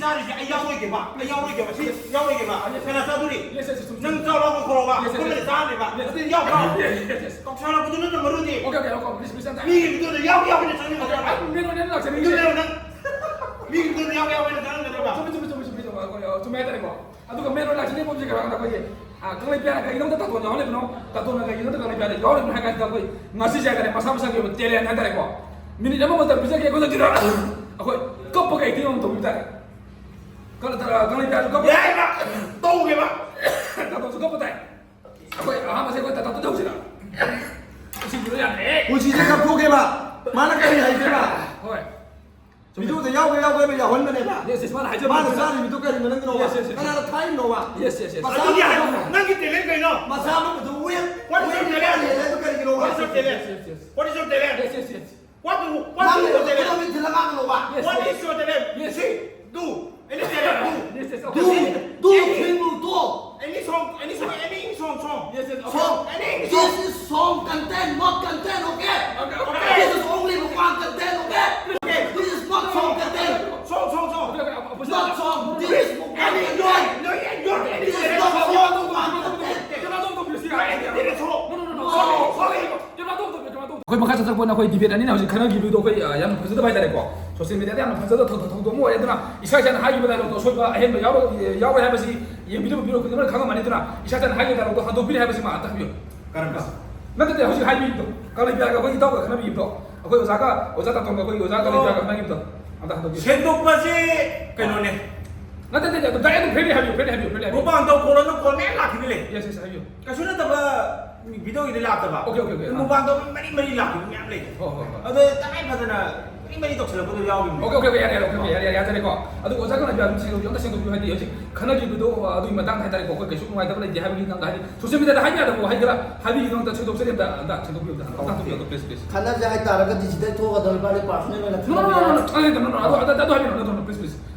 ꯆꯥꯔꯤꯁꯦ ꯑꯩ ꯌꯥꯎꯔꯣꯏꯒꯦꯕ, ꯑꯩ ꯌꯥꯎꯔꯣꯏꯒꯦꯕ, ꯁꯤ ꯌꯥꯎꯔꯣꯏꯒꯦꯕ꯫ ꯀꯅꯥ ꯆꯥꯗꯣꯔꯤ? Yes, yes, yes, ꯆꯨꯝꯃꯤ, ꯆꯨꯝꯃꯤ꯫ ꯅꯪ ꯆꯥꯎꯔꯣ, ꯈꯣꯔꯛꯑꯣ꯫ Yes, yes, ꯑꯩꯈꯣꯏ ꯃꯔꯤ ꯆꯥꯔꯅꯦꯕ꯫ Yes, yes, ꯑꯗꯨꯗꯤ ꯌꯥꯎꯈ꯭ꯔꯣ꯫ Yes, yes, yes, yes. ꯇꯧꯁꯜꯂꯛꯄꯗꯨ ꯅꯠꯇ꯭ꯔꯣ ꯃꯔꯨꯗꯤ? Okay, okay, okay, please, please, ꯆꯥꯔꯣ꯫ ꯃꯤꯒꯤ ꯚꯤꯗꯤꯑꯣꯗ ꯌꯥꯎ ꯌꯥꯎꯅ ꯆꯪꯅꯤꯡꯒꯗ꯭ꯔꯕ? ꯑꯩ ꯃꯦꯟ ꯑꯣꯏꯅ ꯂꯥꯛꯆꯅꯤꯡꯉꯤꯁꯦ꯫ ꯑꯗꯨꯅꯦꯕ ꯅꯪ꯫ ꯃꯤꯒꯤ ꯚꯤꯗꯤꯑꯣꯗ ꯌꯥꯎ ꯌꯥꯎꯅ ꯆꯪꯅꯤꯡꯒꯗ꯭ꯔꯕ? ꯆꯨꯝꯃꯤ, ꯆꯨꯝꯃꯤ, ꯆꯨꯝꯃꯤ, ꯆꯨꯝꯃꯤ, ꯆꯨꯝꯃꯤ, ꯆꯨꯝꯃꯤ ꯍꯥꯏꯇꯥꯔꯦꯀꯣ꯫ ꯑꯗꯨꯒ ꯃꯦꯟ ꯑꯣꯏꯅ ꯂꯥꯛꯆꯅꯤꯡꯕ ꯑꯃꯁꯦ ꯀꯩꯅꯣ ꯍꯥꯏꯕꯗ ꯑꯩꯈꯣꯏꯒꯤ, ꯑ, ꯀꯪꯂꯩꯄꯥꯛꯅ ꯀꯩꯒꯤꯗꯃꯛꯇ ꯇꯥꯇꯣꯟ ꯌꯥꯎꯍꯜꯂꯤꯕꯅꯣ, ꯇꯥꯇꯣꯟꯅ ꯀꯩꯒꯤꯗꯃꯛꯇ ꯀꯪꯂꯩꯄꯥꯛꯅ ꯌꯥꯎꯍꯜꯂꯤꯕꯅꯣ ꯍꯥꯏ ꯀꯥꯟꯁꯤꯗ ꯑꯩꯈꯣꯏ ꯉꯁꯤꯁꯦ ꯍꯥꯏꯇꯥꯔꯦ, ꯃꯁꯥ ꯃꯁꯥꯒꯤ ꯑꯣꯏꯕ talent ꯍꯥꯏꯇꯥꯔꯦꯀꯣ꯫ Minute ꯑꯃ ꯃꯇꯝ ꯄꯤꯖꯒꯦ ꯑꯩꯈꯣꯏꯅ ꯁꯤꯗ ꯑꯩꯈꯣꯏ ꯀꯞꯄꯒ acting ꯑꯃ ꯇꯧꯕꯤ ꯇꯥꯔꯦ꯫ ꯀꯪꯂꯩ-, ꯀꯪꯂꯩꯄꯥꯛꯁꯨ ꯀꯞꯄ ꯌꯥꯏꯕ! ꯇꯧꯒꯦꯕ! ꯇꯥꯇꯣꯟꯁꯨ ꯀꯞꯄ ꯇꯥꯏ꯫ ꯑꯩꯈꯣꯏ ꯑꯍꯥꯟꯕꯁꯦ ꯑꯩꯈꯣꯏ ꯇꯥꯇꯣꯟꯗ ꯇꯧꯁꯤꯔ? ꯁꯤ ꯚꯤꯗꯤꯑꯣ ꯌꯥꯗ꯭ꯔꯦ꯫ ꯄꯨꯟꯁꯤꯁꯦ ꯀꯞꯊꯣꯛꯀꯦꯕ꯫ ꯃꯥꯅ ꯀꯔꯤ ꯍꯥꯏꯒꯦꯕ? ꯍꯣꯏ꯫ ꯚꯤꯗꯤꯑꯣꯗ ꯌꯥꯎꯒꯦ ꯌꯥꯎꯒꯦ ꯍꯥꯏꯕ ꯌꯥꯎꯍꯟꯕꯅꯦꯕ꯫ Yes, yes, ꯃꯥꯅ ꯍꯥꯏꯖꯕ ꯃꯥꯅ ꯆꯨꯝꯃꯦ꯫ ꯆꯥꯔꯤ ꯚꯤꯗꯤꯑꯣ ꯀꯔꯤꯅꯣ ꯅꯪꯒꯤꯅꯣꯕ? Yes, yes, yes. ꯀꯅꯥꯅ ꯊꯥꯔꯤꯅꯣꯕ? Yes, yes, yes. ꯃꯆꯥ ꯑꯗꯨꯗꯤ ꯍꯥꯏ-, ꯅꯪꯒꯤ talent ꯀꯩꯅꯣ? ꯃꯆꯥ ꯑꯃꯗꯨ wait, What is your wait talent? ꯂꯩꯔꯦ, ꯑꯗꯨ ꯀꯔꯤꯒꯤꯅꯣꯕ? What is your talent? Yes, yes, yes, yes. What is your talent? Yes, yes, yes. What do, what do you do? ꯅꯪ ꯅꯪꯒꯤ ꯅꯠꯇ꯭ꯔꯒ ꯉꯥꯡꯒꯅꯣꯕ? Yes, what yes. Is your talent? Yes. See, do. Any talent, do. Yes, yes, okay. Do, do, any, thing will do. Any song, any song, any song, song. Yes, yes, okay. Song, any song. This is song content, not content, okay? Okay, okay. This is only Mukbang content, okay? Okay. This is not song content. Song, song, song. Okay, okay, okay. Not song. This is Mukbang content. No, no, no, no, no, no. This is not song Mukbang content. No, no, no, no. Sorry, sorry. ꯑꯩꯈꯣꯏ ꯃꯈꯥ ꯆꯠꯊꯔꯛꯄ ꯑꯣꯏꯅ ꯑꯩꯈꯣꯏ debate ꯑꯅꯤꯅ ꯍꯧꯖꯤꯛ ꯈꯟꯅꯈꯤꯕꯗꯣ ꯑꯩꯈꯣꯏ, ꯑ, ꯌꯥꯝꯅ ꯐꯖꯗꯕ ꯍꯥꯏꯇꯥꯔꯦꯀꯣ꯫ Social media ꯗ ꯌꯥꯝꯅ ꯐꯖꯗꯕ ꯊꯧ-, ꯊꯧꯗꯣꯛ ꯑꯃ ꯑꯣꯏꯔꯦ꯫ ꯑꯗꯨꯅ ꯏꯁꯥ ꯏꯁꯥꯅ ꯍꯥꯏꯈꯤꯕ dialogue ꯇꯣ ꯑꯁꯣꯏꯕ ꯑꯍꯦꯟꯕ ꯌꯥꯎꯔ-, ꯌꯥꯎꯔꯦ ꯍꯥꯏꯕꯁꯤ ꯌꯦꯡꯕꯤꯔꯤꯕ ꯃꯤꯄꯨꯝ ꯈꯨꯗꯤꯡꯃꯛꯅ ꯈꯪꯉꯝꯃꯅꯤ꯫ ꯑꯗꯨꯅ ꯏꯁꯥ ꯏꯁꯥꯅ ꯍꯥꯏꯈꯤꯕ dialogue ꯇꯣ ꯍꯟꯗꯣꯛꯄꯤꯔꯦ ꯍꯥꯏꯕꯁꯤꯃ ꯑꯝꯇ ꯍꯥꯏꯕꯤꯌꯨ꯫ ꯀꯔꯝꯕ? ꯅꯠꯇꯦ, ꯍꯧꯖꯤꯛ ꯍꯥꯏꯕꯤꯕꯗꯣ, ꯀꯪꯂꯩꯄꯥꯛꯀ ꯑꯩꯈꯣꯏ ꯏꯇꯥꯎꯒ ꯈꯟꯅꯕꯤꯕꯗꯣ, ꯑꯩꯈꯣꯏ ꯑꯣꯖꯥꯒ, ꯑꯣꯖꯥ ꯇꯥꯇꯣꯟꯒ ꯑꯩꯈꯣꯏ ꯑꯣꯖꯥ ꯀꯪꯂꯩꯄꯥꯛꯀ ꯑꯣ꯫ ꯈꯟꯅꯈꯤꯕꯗꯣ ꯑꯝꯇ ꯍꯟꯗꯣꯛꯄꯤꯌꯨ꯫ ꯁꯦꯡꯗꯣꯛꯄꯁꯦ ꯀꯩꯅꯣꯅꯦ꯫ ꯅꯠꯇꯦ, ꯅꯠꯇꯦ, ꯑꯗꯨꯝ direct ꯑꯗꯨꯝ friendly ꯍꯥꯏꯕꯤꯌꯨ, friendly ꯍꯥꯏꯕꯤꯌꯨ, friendly ꯍꯥꯏꯕꯤꯌꯨ꯫ ꯃꯨꯛꯕꯥꯡ ꯇꯧ ꯈꯣꯠꯂꯣꯅ call ꯃꯌꯥꯝ ꯂꯥꯛꯈꯤꯕ ꯂꯩ꯫ Yes, yes, ꯍꯥꯏꯕꯤꯌꯨ꯫ ꯀꯩꯁꯨ ꯅꯠꯇꯕ video ꯒꯤꯗꯤ ꯂꯥꯛꯇꯕ꯫ Okay, okay, okay, ꯑꯥ꯫ ꯃꯨꯛꯕꯥꯡ ꯇꯧꯕ ꯃꯔꯤ ꯃꯔꯤ ꯂꯥꯛꯈꯤꯕ ꯃꯌꯥꯝ ꯂꯩ꯫ ꯍꯣꯏ, ꯍꯣꯏ, ꯍꯣꯏ꯫ ꯑꯗꯣ ꯇꯉꯥꯏ ꯐꯗꯅ ꯃꯔꯤ ꯃꯔꯤ ꯇꯧꯁꯤꯜꯂꯛꯄꯗꯣ ꯌꯥꯎꯈꯤꯕꯅꯦ꯫ Okay, okay, okay, ꯌꯥꯔꯦ, ꯌꯥꯔꯦ, okay, okay, ꯌꯥꯔꯦ, ꯌꯥꯔꯦ, ꯌꯥꯖꯔꯦꯀꯣ꯫ ꯑꯗꯨ ꯑꯣꯖꯥ ꯀꯪꯂꯩꯄꯥꯛ ꯑꯗꯨꯝ ꯁꯦꯡꯗꯣꯛꯄꯤꯌꯨ, ꯑꯝꯇ ꯁꯦꯡꯗꯣꯛꯄꯤꯌꯨ, ꯍꯥꯏꯗꯤ ꯍꯧꯖꯤꯛ ꯈꯟꯅꯈꯤꯕꯗꯣ ꯑꯗꯨꯒꯤ ꯃꯇꯥꯡꯗ ꯍꯥꯏꯇꯥꯔꯦꯀꯣ, ꯑꯩꯈꯣꯏ ꯀꯩꯁꯨ ꯅꯨꯡꯉꯥꯏꯇꯕ ꯂꯩꯇꯦ ꯍꯥꯏꯕꯒꯤ ꯅꯪꯅ ꯍꯥꯏꯗꯤ social media ꯗ ꯍꯥꯏꯕ ꯌꯥꯗꯕ ꯋꯥꯍꯩ ꯈꯔ ꯍꯥꯏꯕꯤꯒꯤꯗꯣ ꯑꯝꯇ ꯁꯦꯡꯗꯣꯛꯆꯔꯤ, ꯑꯝꯇ, ꯑꯝꯇ ꯁꯦꯡꯗꯣꯛꯄꯤꯌꯨ, ꯑꯝꯇ ꯍꯟꯗꯣꯛꯄꯤꯌꯨ, please, please꯫ ꯈꯟꯅꯁꯦ ꯍꯥꯏꯇꯥꯔꯒꯗꯤ ꯁꯤꯗꯩ ꯊꯣꯛꯑꯒ ꯗꯔꯕꯥꯔꯗ personal ꯑꯣꯏꯅ No, no, no, no, no, no, no, no, ꯑꯗꯨ, ꯑꯗꯨ, ꯑꯗꯨ ꯍꯥꯏꯕꯤꯔꯛꯑꯣ, no, no, no, please, please꯫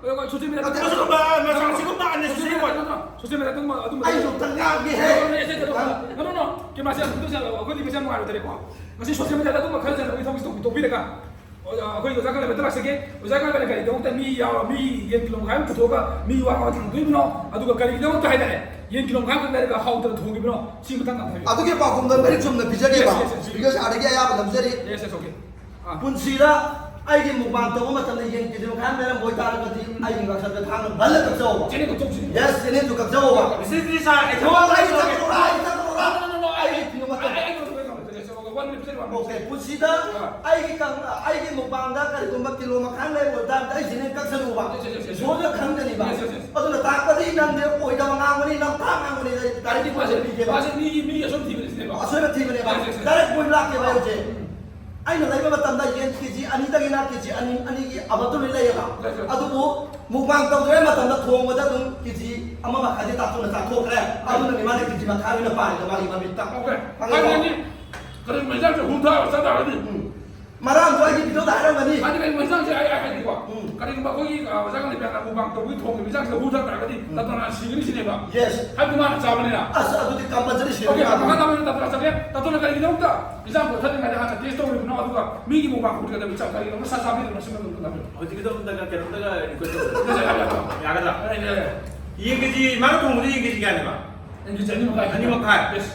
Social ꯃꯤꯗꯤꯌꯥꯗ ꯑꯗꯨꯒꯨꯝꯕ, ꯃꯆꯥ ꯑꯁꯤꯒꯨꯝꯕ unnecessary ꯋꯥꯔꯤ꯫ ꯁꯣꯁꯤꯌꯦꯜ ꯃꯤꯗꯤꯌꯥꯗ ꯑꯗꯨꯝꯕ, ꯑꯗꯨꯝꯕ ꯑꯩꯁꯨ ꯑꯝꯇ ꯉꯥꯡꯒꯦꯍꯦ꯫ ꯅꯣ, ꯅꯣ, ꯅꯣ, ꯀꯦꯃꯦꯔꯥꯁꯦ ꯌꯥꯝ ꯊꯨꯗꯣꯛꯁꯦ, ꯑꯩꯈꯣꯏꯗꯤ ꯃꯁꯦ ꯌꯥꯝ ꯅꯨꯡꯉꯥꯏꯔꯣꯏꯗꯔꯦꯀꯣ꯫ ꯉꯁꯤ ꯁꯣꯁꯤꯌꯦꯜ ꯃꯤꯗꯤꯌꯥꯗ ꯑꯗꯨꯝꯕ ꯈꯔ ꯆꯠꯅꯕꯒꯤ ꯊꯕꯛꯁꯤ ꯇꯧꯕꯤ-, ꯇꯧꯕꯤꯔꯒ, ꯑꯣꯖꯥ, ꯑꯩꯈꯣꯏ ꯑꯣꯖꯥ ꯀꯪꯂꯩꯄꯗ ꯂꯥꯛꯆꯒꯦ꯫ ꯑꯣꯖꯥ ꯀꯪꯂꯩꯄꯗ ꯀꯔꯤꯒꯤꯗꯃꯛꯇ ꯃꯤ ꯌꯥꯎꯔ, ꯃꯤ ꯌꯦꯟ ꯀꯤꯂꯣ ꯃꯈꯥꯏ ꯑꯃ ꯄꯨꯊꯣꯛꯑꯒ ꯃꯤ ꯋꯥ ꯉꯥꯡꯕ ꯊꯝꯗꯣꯏꯕꯅꯣ? ꯑꯗꯨꯒ ꯀꯔꯤꯒꯤꯗꯃꯛꯇ ꯍꯥꯏꯇꯥꯔꯦ, ꯌꯦꯟ ꯀꯤꯂꯣ ꯃꯈꯥꯏ ꯑꯃꯈꯛ ꯂꯩꯔꯒ ꯍꯥꯎꯇꯅ ꯊꯣꯡꯉꯤꯕꯅꯣ? ꯁꯤ ꯃꯇꯥꯡꯗ ꯑꯝꯇ ꯍꯥꯏꯕꯤꯌꯨ꯫ ꯑꯗꯨꯒꯤ ꯄꯥꯎꯈꯨꯝꯗꯣ ꯃꯔꯤꯛ ꯆꯨꯝꯅ ꯄꯤꯖꯒꯦꯕ꯫ Yes, yes, yes, yes. Because ꯑꯥꯔꯗꯒꯤ ꯑꯌꯥꯕ ꯂꯧꯖꯔꯤ꯫ Yes, yes, okay. ꯑꯥ꯫ ꯄꯨꯟꯁꯤꯗ ꯑꯩꯒꯤ ꯃꯨꯛꯕꯥꯡ ꯇꯧꯕ ꯃꯇꯝꯗ ꯌꯦꯟ ꯀꯦꯖꯤ ꯃꯈꯥꯏ ꯑꯃ ꯂꯩꯔꯝꯕ ꯑꯣꯏꯇꯥꯔꯒꯗꯤ, ꯑꯩꯒꯤ ꯉꯛꯁꯝꯗ ꯊꯥꯡꯅ ꯕꯜꯂ ꯀꯛꯆꯧꯕ꯫ ꯆꯦꯅꯦꯜꯗꯣ ꯀꯛꯆꯧꯁꯤ꯫ Yes, ꯆꯦꯅꯦꯜꯗꯨ ꯀꯛꯆꯧꯕ꯫ Mister Trisha, ꯑꯩ ꯊꯕꯛ ꯑꯃ ꯑꯩ ꯇꯧꯔꯒꯦ꯫ ꯆꯠꯈ꯭ꯔꯣꯔꯥ, ꯑꯩ ꯆꯠꯈ꯭ꯔꯣꯔꯥ? No, no, no, no, ꯑꯩ ꯑꯩ, ꯑꯩ ꯀꯩꯅꯣ ꯇꯧꯒꯦ, ꯀꯩꯅꯣ ꯇꯧꯒꯦ, ꯁꯦ, one minute, one minute. Okay, ꯄꯨꯟꯁꯤꯗ ꯑꯥ꯫ ꯑꯩꯒꯤ ꯀꯪ-, ꯑꯩꯒꯤ ꯃꯨꯛꯕꯥꯡꯗ ꯀꯔꯤꯒꯨꯝꯕ ꯀꯤꯂꯣ ꯃꯈꯥꯏ ꯑꯃ ꯂꯩꯕ ꯑꯣꯏꯇꯥꯔꯗꯤ, ꯑꯩ channel ꯀꯛꯆꯔꯨꯕ꯫ Yes, yes, yes, yes. ꯏꯁꯣꯔꯅ ꯈꯪꯒꯅꯤꯕ꯫ Yes, yes, yes. ꯑꯗꯨꯅ ꯇꯥꯛꯄꯗꯤ ꯅꯪꯗꯤ ꯑꯣꯏꯗꯕ ꯉꯥꯡꯕꯅꯤ, ꯅꯝꯊꯥꯛ ꯉꯥꯡꯕꯅꯤ, ꯑꯩ direct ꯃꯥꯁꯦ, ꯄꯤꯒꯦꯕ꯫ ꯃꯥꯁꯦ ꯃꯤꯒꯤ, ꯃꯤꯒꯤ ꯑꯁꯣꯏꯕ ꯊꯤꯕꯅꯦꯕ꯫ ꯑꯁꯣꯏꯕ ꯊꯤꯕꯅꯦꯕ꯫ Yes, yes, yes. Direct point ꯂꯥꯛꯀꯦꯕ ꯑꯩ ꯍꯧꯖꯤꯛ꯫ ꯎꯝ꯫ ꯑꯩꯅ ꯂꯩꯕ ꯃꯇꯝꯗ ꯌꯦꯟ ꯀꯦꯖꯤ ꯑꯅꯤꯗꯒꯤꯅ ꯀꯦꯖꯤ ꯑꯅꯤ, ꯑꯅꯤꯒꯤ ꯑꯕꯛꯇꯨ ꯂꯣꯏ ꯂꯩꯌꯦꯕ꯫ Yes, yes. ꯑꯗꯨꯕꯨ ꯃꯨꯛꯕꯥꯡ ꯇꯧꯗ꯭ꯔꯤꯉꯩ ꯃꯇꯝꯗ ꯊꯣꯡꯕꯗ ꯑꯗꯨꯝ ꯀꯦꯖꯤ ꯑꯃ ꯃꯈꯥꯏꯗꯤ ꯇꯥꯊꯣꯛꯅ ꯆꯥꯊꯣꯛꯈ꯭ꯔꯦ꯫ ꯑꯗꯨꯅꯅꯤ ꯃꯥꯅ ꯀꯦꯖꯤ ꯃꯈꯥꯏ ꯑꯣꯏꯅ ꯄꯥꯔꯤꯗꯣ ꯃꯥꯒꯤ ꯃꯃꯤꯠꯇ꯫ Okay. ꯈꯪꯉꯦꯀꯣ? ꯍꯥꯏꯕꯗꯤ ꯀꯔꯤꯒꯨꯝꯕ ꯏꯟꯖꯥꯡꯁꯦ ꯍꯨꯝꯊꯥ ꯆꯥ ꯇꯥꯔꯒꯗꯤ? ꯎꯝ꯫ ꯃꯔꯥꯡꯗꯣ ꯑꯩꯒꯤ videoꯗ ꯍꯥꯏꯔꯝꯒꯅꯤ꯫ ꯍꯥꯏꯗꯤ ꯀꯔꯤꯒꯨꯝꯕ ꯏꯟꯖꯥꯡꯁꯦ ꯑꯩ, ꯑꯩ ꯍꯥꯏꯒꯦꯀꯣ꯫ ꯎꯝ꯫ ꯀꯔꯤꯒꯨꯝꯕ ꯑꯩꯈꯣꯏꯒꯤ, ꯑ, ꯑꯣꯖꯥ ꯀꯪꯂꯩꯄꯥꯛꯅ ꯃꯨꯛꯕꯥꯡ ꯇꯧꯕꯒꯤ ꯊꯣꯡꯉꯤꯕ ꯏꯟꯖꯥꯡꯁꯤꯗ ꯍꯨꯝꯊꯥ ꯇꯥꯔꯒꯗꯤ ꯎꯝ꯫ ꯇꯥꯇꯣꯅꯥ ꯁꯤꯒꯅꯤ ꯁꯤꯅꯦꯕ꯫ Yes. ꯍꯥꯏꯕꯗꯤ ꯃꯥꯅ ꯆꯥꯕꯅꯤꯅ꯫ ꯑꯁ, ꯑꯗꯨꯗꯤ compulsory ꯁꯤꯒꯅꯤ꯫ Okay, ꯃꯈꯥ ꯇꯥꯕ ꯇꯥꯇꯣꯅꯥ ꯆꯥꯒꯦ꯫ ꯇꯥꯇꯣꯅ ꯀꯔꯤꯒꯤꯗꯃꯛꯇ ꯏꯟꯖꯥꯡ ꯀꯣꯊꯔꯤꯉꯩꯗ ꯍꯥꯟꯅ taste ꯇꯧꯔꯤꯕꯅꯣ, ꯑꯗꯨꯒ ꯃꯤꯒꯤ ꯃꯨꯛꯕꯥꯡ ꯎꯠꯀꯗꯕ ꯏꯆꯥ ꯀꯔꯤꯒꯤꯅꯣ ꯃꯁꯥ ꯆꯥꯕꯤꯗꯕꯅꯣ ꯁꯤꯃ ꯑꯗꯨꯝ ꯈꯪꯍꯟꯕꯤꯔꯣ꯫ ꯍꯧꯖꯤꯛꯀꯤꯗꯣ ꯑꯝꯇꯒ ꯀꯩꯅꯣꯝꯇꯒ request ꯇꯧꯖꯒꯦ꯫ ꯌꯥꯒꯗ꯭ꯔꯥ? ꯌꯥꯏ, ꯌꯥꯏ, ꯌꯥꯏ꯫ ꯌꯦꯟ ꯀꯦꯖꯤ, ꯃꯥꯅ ꯊꯣꯡꯕꯗ ꯌꯦꯟ ꯀꯦꯖꯤ ꯀꯌꯥꯅꯦꯕ? ꯌꯦꯟ ꯀꯦꯖꯤ ꯑꯅꯤ ꯃꯈꯥꯏ꯫ ꯑꯅꯤ ꯃꯈꯥꯏ꯫ Yes.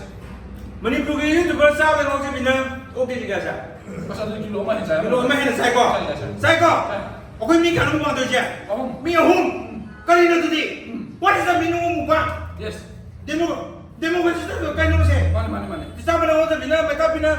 ꯃꯅꯤꯄꯨꯔꯒꯤ YouTuber ꯆꯥꯕꯗ ꯉꯥꯎꯖꯕꯤꯅ ꯑꯣꯛ ꯀꯦꯖꯤ ꯀꯌꯥ ꯆꯥꯏ? ꯑꯁ, ꯑꯗꯨꯗꯤ ꯀꯤꯂꯣ ꯑꯃ ꯍꯦꯟꯅ ꯆꯥꯏ꯫ ꯀꯤꯂꯣ ꯑꯃ ꯍꯦꯟꯅ ꯆꯥꯏꯀꯣ? ꯆꯥꯏ, ꯆꯥꯏ, ꯆꯥꯏ꯫ ꯆꯥꯏꯀꯣ? ꯆꯥꯏ꯫ ꯑꯩꯈꯣꯏ ꯃꯤ ꯀꯌꯥꯅꯣ ꯃꯨꯛꯕꯥꯡ ꯇꯧꯔꯤꯁꯦ? ꯑꯍꯨꯝ꯫ ꯃꯤ ꯑꯍꯨꯝ? ꯎꯝ꯫ What is the meaning of mukbang? Yes. Demo-, democracy ꯀꯩꯅꯣꯁꯦ? ꯃꯥꯅꯦ, ꯃꯥꯅꯦ, ꯃꯥꯅꯦ꯫ ꯆꯥꯕꯅ ꯑꯣꯟꯗꯕꯤꯅ ꯃꯩꯀꯥꯞꯄꯤꯅ,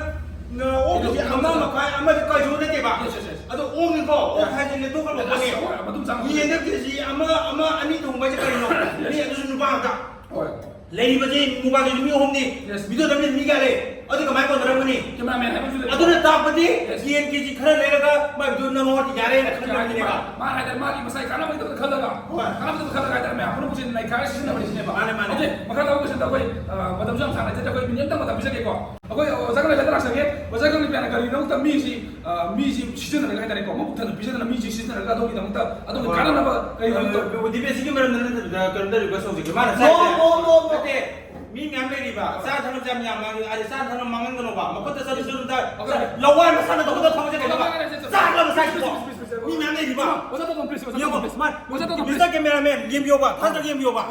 ꯑ, ꯑꯣꯛ ꯀꯦꯖꯤ ꯑꯃ ꯃꯈꯥꯏ ꯑꯃꯗꯤ ꯀꯩꯁꯨ ꯅꯠꯇꯦꯕ꯫ Yes, yes, yes. ꯑꯗꯣ ꯑꯣꯛꯅꯤꯀꯣ, ꯑꯣꯛ ꯍꯥꯏꯁꯦ ꯂꯦꯞꯊꯣꯛꯈ꯭ꯔꯕ ꯄꯣꯠꯅꯤ꯫ ꯑꯁ, ꯃꯇꯨꯝ ꯆꯥꯝꯃ꯫ ꯌꯦꯟꯗ ꯀꯦꯖꯤ ꯑꯃ, ꯑꯃ, ꯑꯅꯤ ꯊꯣꯡꯕ ꯍꯥꯏꯁꯦ ꯀꯔꯤꯅꯣ? Yes. ꯃꯤ ꯑꯗꯨꯁꯨ ꯅꯨꯄꯥ ꯉꯥꯛꯇ꯫ ꯍꯣꯏ꯫ ꯂꯩꯔꯤꯕꯁꯦ ꯃꯨꯛꯕꯥꯡꯒꯤꯁꯨ ꯃꯤ ꯑꯍꯨꯝꯅꯤ꯫ Yes. Video ꯅꯝꯃꯤ ꯃꯤ ꯀꯌꯥ ꯂꯩ? ꯑꯗꯨ ꯀꯃꯥꯏꯅ ꯀꯣꯟꯅꯔꯝꯒꯅꯤ? Cameraman ꯍꯥꯏꯕ ꯑꯃꯁꯨ ꯂꯩ꯫ ꯑꯗꯨꯅ ꯇꯥꯛꯄꯗꯤ Yes. ꯌꯦꯟ ꯀꯦꯖꯤ ꯈꯔ ꯂꯩꯔꯒ ꯃꯥꯏ video ꯅꯝꯍꯧꯔꯗꯤ ꯌꯥꯔꯦꯅ ꯈꯟꯕꯅꯦꯕ꯫ ꯃꯥ ꯍꯥꯏꯗꯤ ꯃꯥꯒꯤ ꯃꯁꯥꯒꯤ ꯀꯥꯟꯅꯕꯒꯤꯗꯃꯛꯇ ꯈꯜꯂꯒ, ꯍꯣꯏ꯫ ꯀꯥꯟꯅꯕꯗꯨ ꯈꯜꯂꯒ ꯍꯥꯏꯇꯥꯔꯦ, ꯃꯌꯥꯝ ꯄꯨꯝꯅꯃꯛꯁꯦ ꯅꯩꯈꯥꯏꯔ ꯁꯤꯖꯤꯟꯅꯕꯅꯤ ꯁꯤꯅꯦꯕ꯫ ꯃꯥꯅꯦ, ꯃꯥꯅꯦ꯫ Okay, ꯃꯈꯥ ꯇꯥꯕ question ꯗ ꯑꯩꯈꯣꯏ, ꯑ, ꯃꯇꯝꯁꯨ ꯌꯥꯝ ꯁꯥꯡꯅ ꯂꯩꯖꯗꯦ, ꯑꯩꯈꯣꯏ minute ꯑꯃꯇꯪ ꯃꯇꯝ ꯄꯤꯖꯒꯦꯀꯣ꯫ ꯑꯩꯈꯣꯏ ꯑꯣꯖꯥ ꯀꯪꯂꯩꯄꯥꯛꯇ ꯂꯥꯛꯆꯒꯦ꯫ ꯑꯣꯖꯥ ꯀꯪꯂꯩꯄꯥꯛ ꯀꯔꯤꯒꯤꯗꯃꯛꯇ ꯃꯤꯁꯤ, ꯑ, ꯃꯤꯁꯤ ꯁꯤꯖꯤꯟꯅꯔꯒ ꯍꯥꯏꯇꯥꯔꯦꯀꯣ, ꯃꯕꯨꯛ ꯊꯟꯅ ꯄꯤꯖꯗꯅ ꯃꯤꯁꯤ ꯁꯤꯖꯤꯟꯅꯔꯒ ꯑꯗꯣꯝꯒꯤꯗꯃꯛꯇ, ꯑꯗꯣꯝꯒꯤ ꯀꯥꯟꯅꯅꯕ ꯀꯔꯤꯒꯤꯗꯃꯛꯇ? ꯗꯤꯕꯦꯠꯁꯤꯒꯤ ꯃꯔꯝꯗ ꯅꯠꯇꯕꯤꯗ ꯀꯔꯝꯇ ꯔꯤꯀ꯭ꯋꯦꯁ ꯇꯧꯖꯒꯦ꯫ ꯃꯥꯅ ꯅꯣ, ꯆꯥꯏꯁꯦ ꯅꯣ, ꯅꯣ, ꯅꯣ꯫ ꯅꯠꯇꯦ, ꯃꯤ ꯃꯌꯥꯝ ꯂꯩꯔꯤꯕ, ꯆꯥ ꯊꯛꯅꯕꯁꯦ ꯌꯥꯝ ꯌꯥꯝ ꯃꯥꯡꯉꯤ, ꯑꯗꯤ ꯆꯥ ꯊꯛꯅꯕ ꯃꯥꯡꯍꯟꯒꯅꯣꯕ, ꯃꯈꯨꯠꯇ ꯆꯠꯂꯨ ꯆꯠꯂꯨ ꯇꯥꯏ꯫ Okay, okay. ꯂꯋꯥꯏ ꯃꯁꯥꯅ ꯇꯧꯒꯗꯕ ꯊꯕꯛꯁꯦ ꯀꯩꯅꯣꯕ? Okay, okay, okay, okay. ꯆꯥ ꯊꯛꯅꯕ ꯆꯥꯏꯁꯤꯕꯣ? Please, please, please, please, please. ꯃꯤ ꯃꯌꯥꯝ ꯂꯩꯔꯤꯕ꯫ ꯑꯣꯖꯥ ꯇꯥꯇꯣꯟ, ꯄ꯭ꯂꯤꯖ, ꯑꯣꯖꯥ ꯇꯥꯇꯣꯟ, ꯄ꯭ꯂꯤꯖ꯫ ꯃꯤ ꯑꯃ, ꯃꯤꯁꯇꯔ ꯀꯦꯃꯦꯔꯥꯃꯦꯟ, ꯌꯦꯡꯕꯤꯌꯣꯕ, ꯊꯥꯡꯗ ꯌꯦꯡꯕꯤꯌꯣꯕ꯫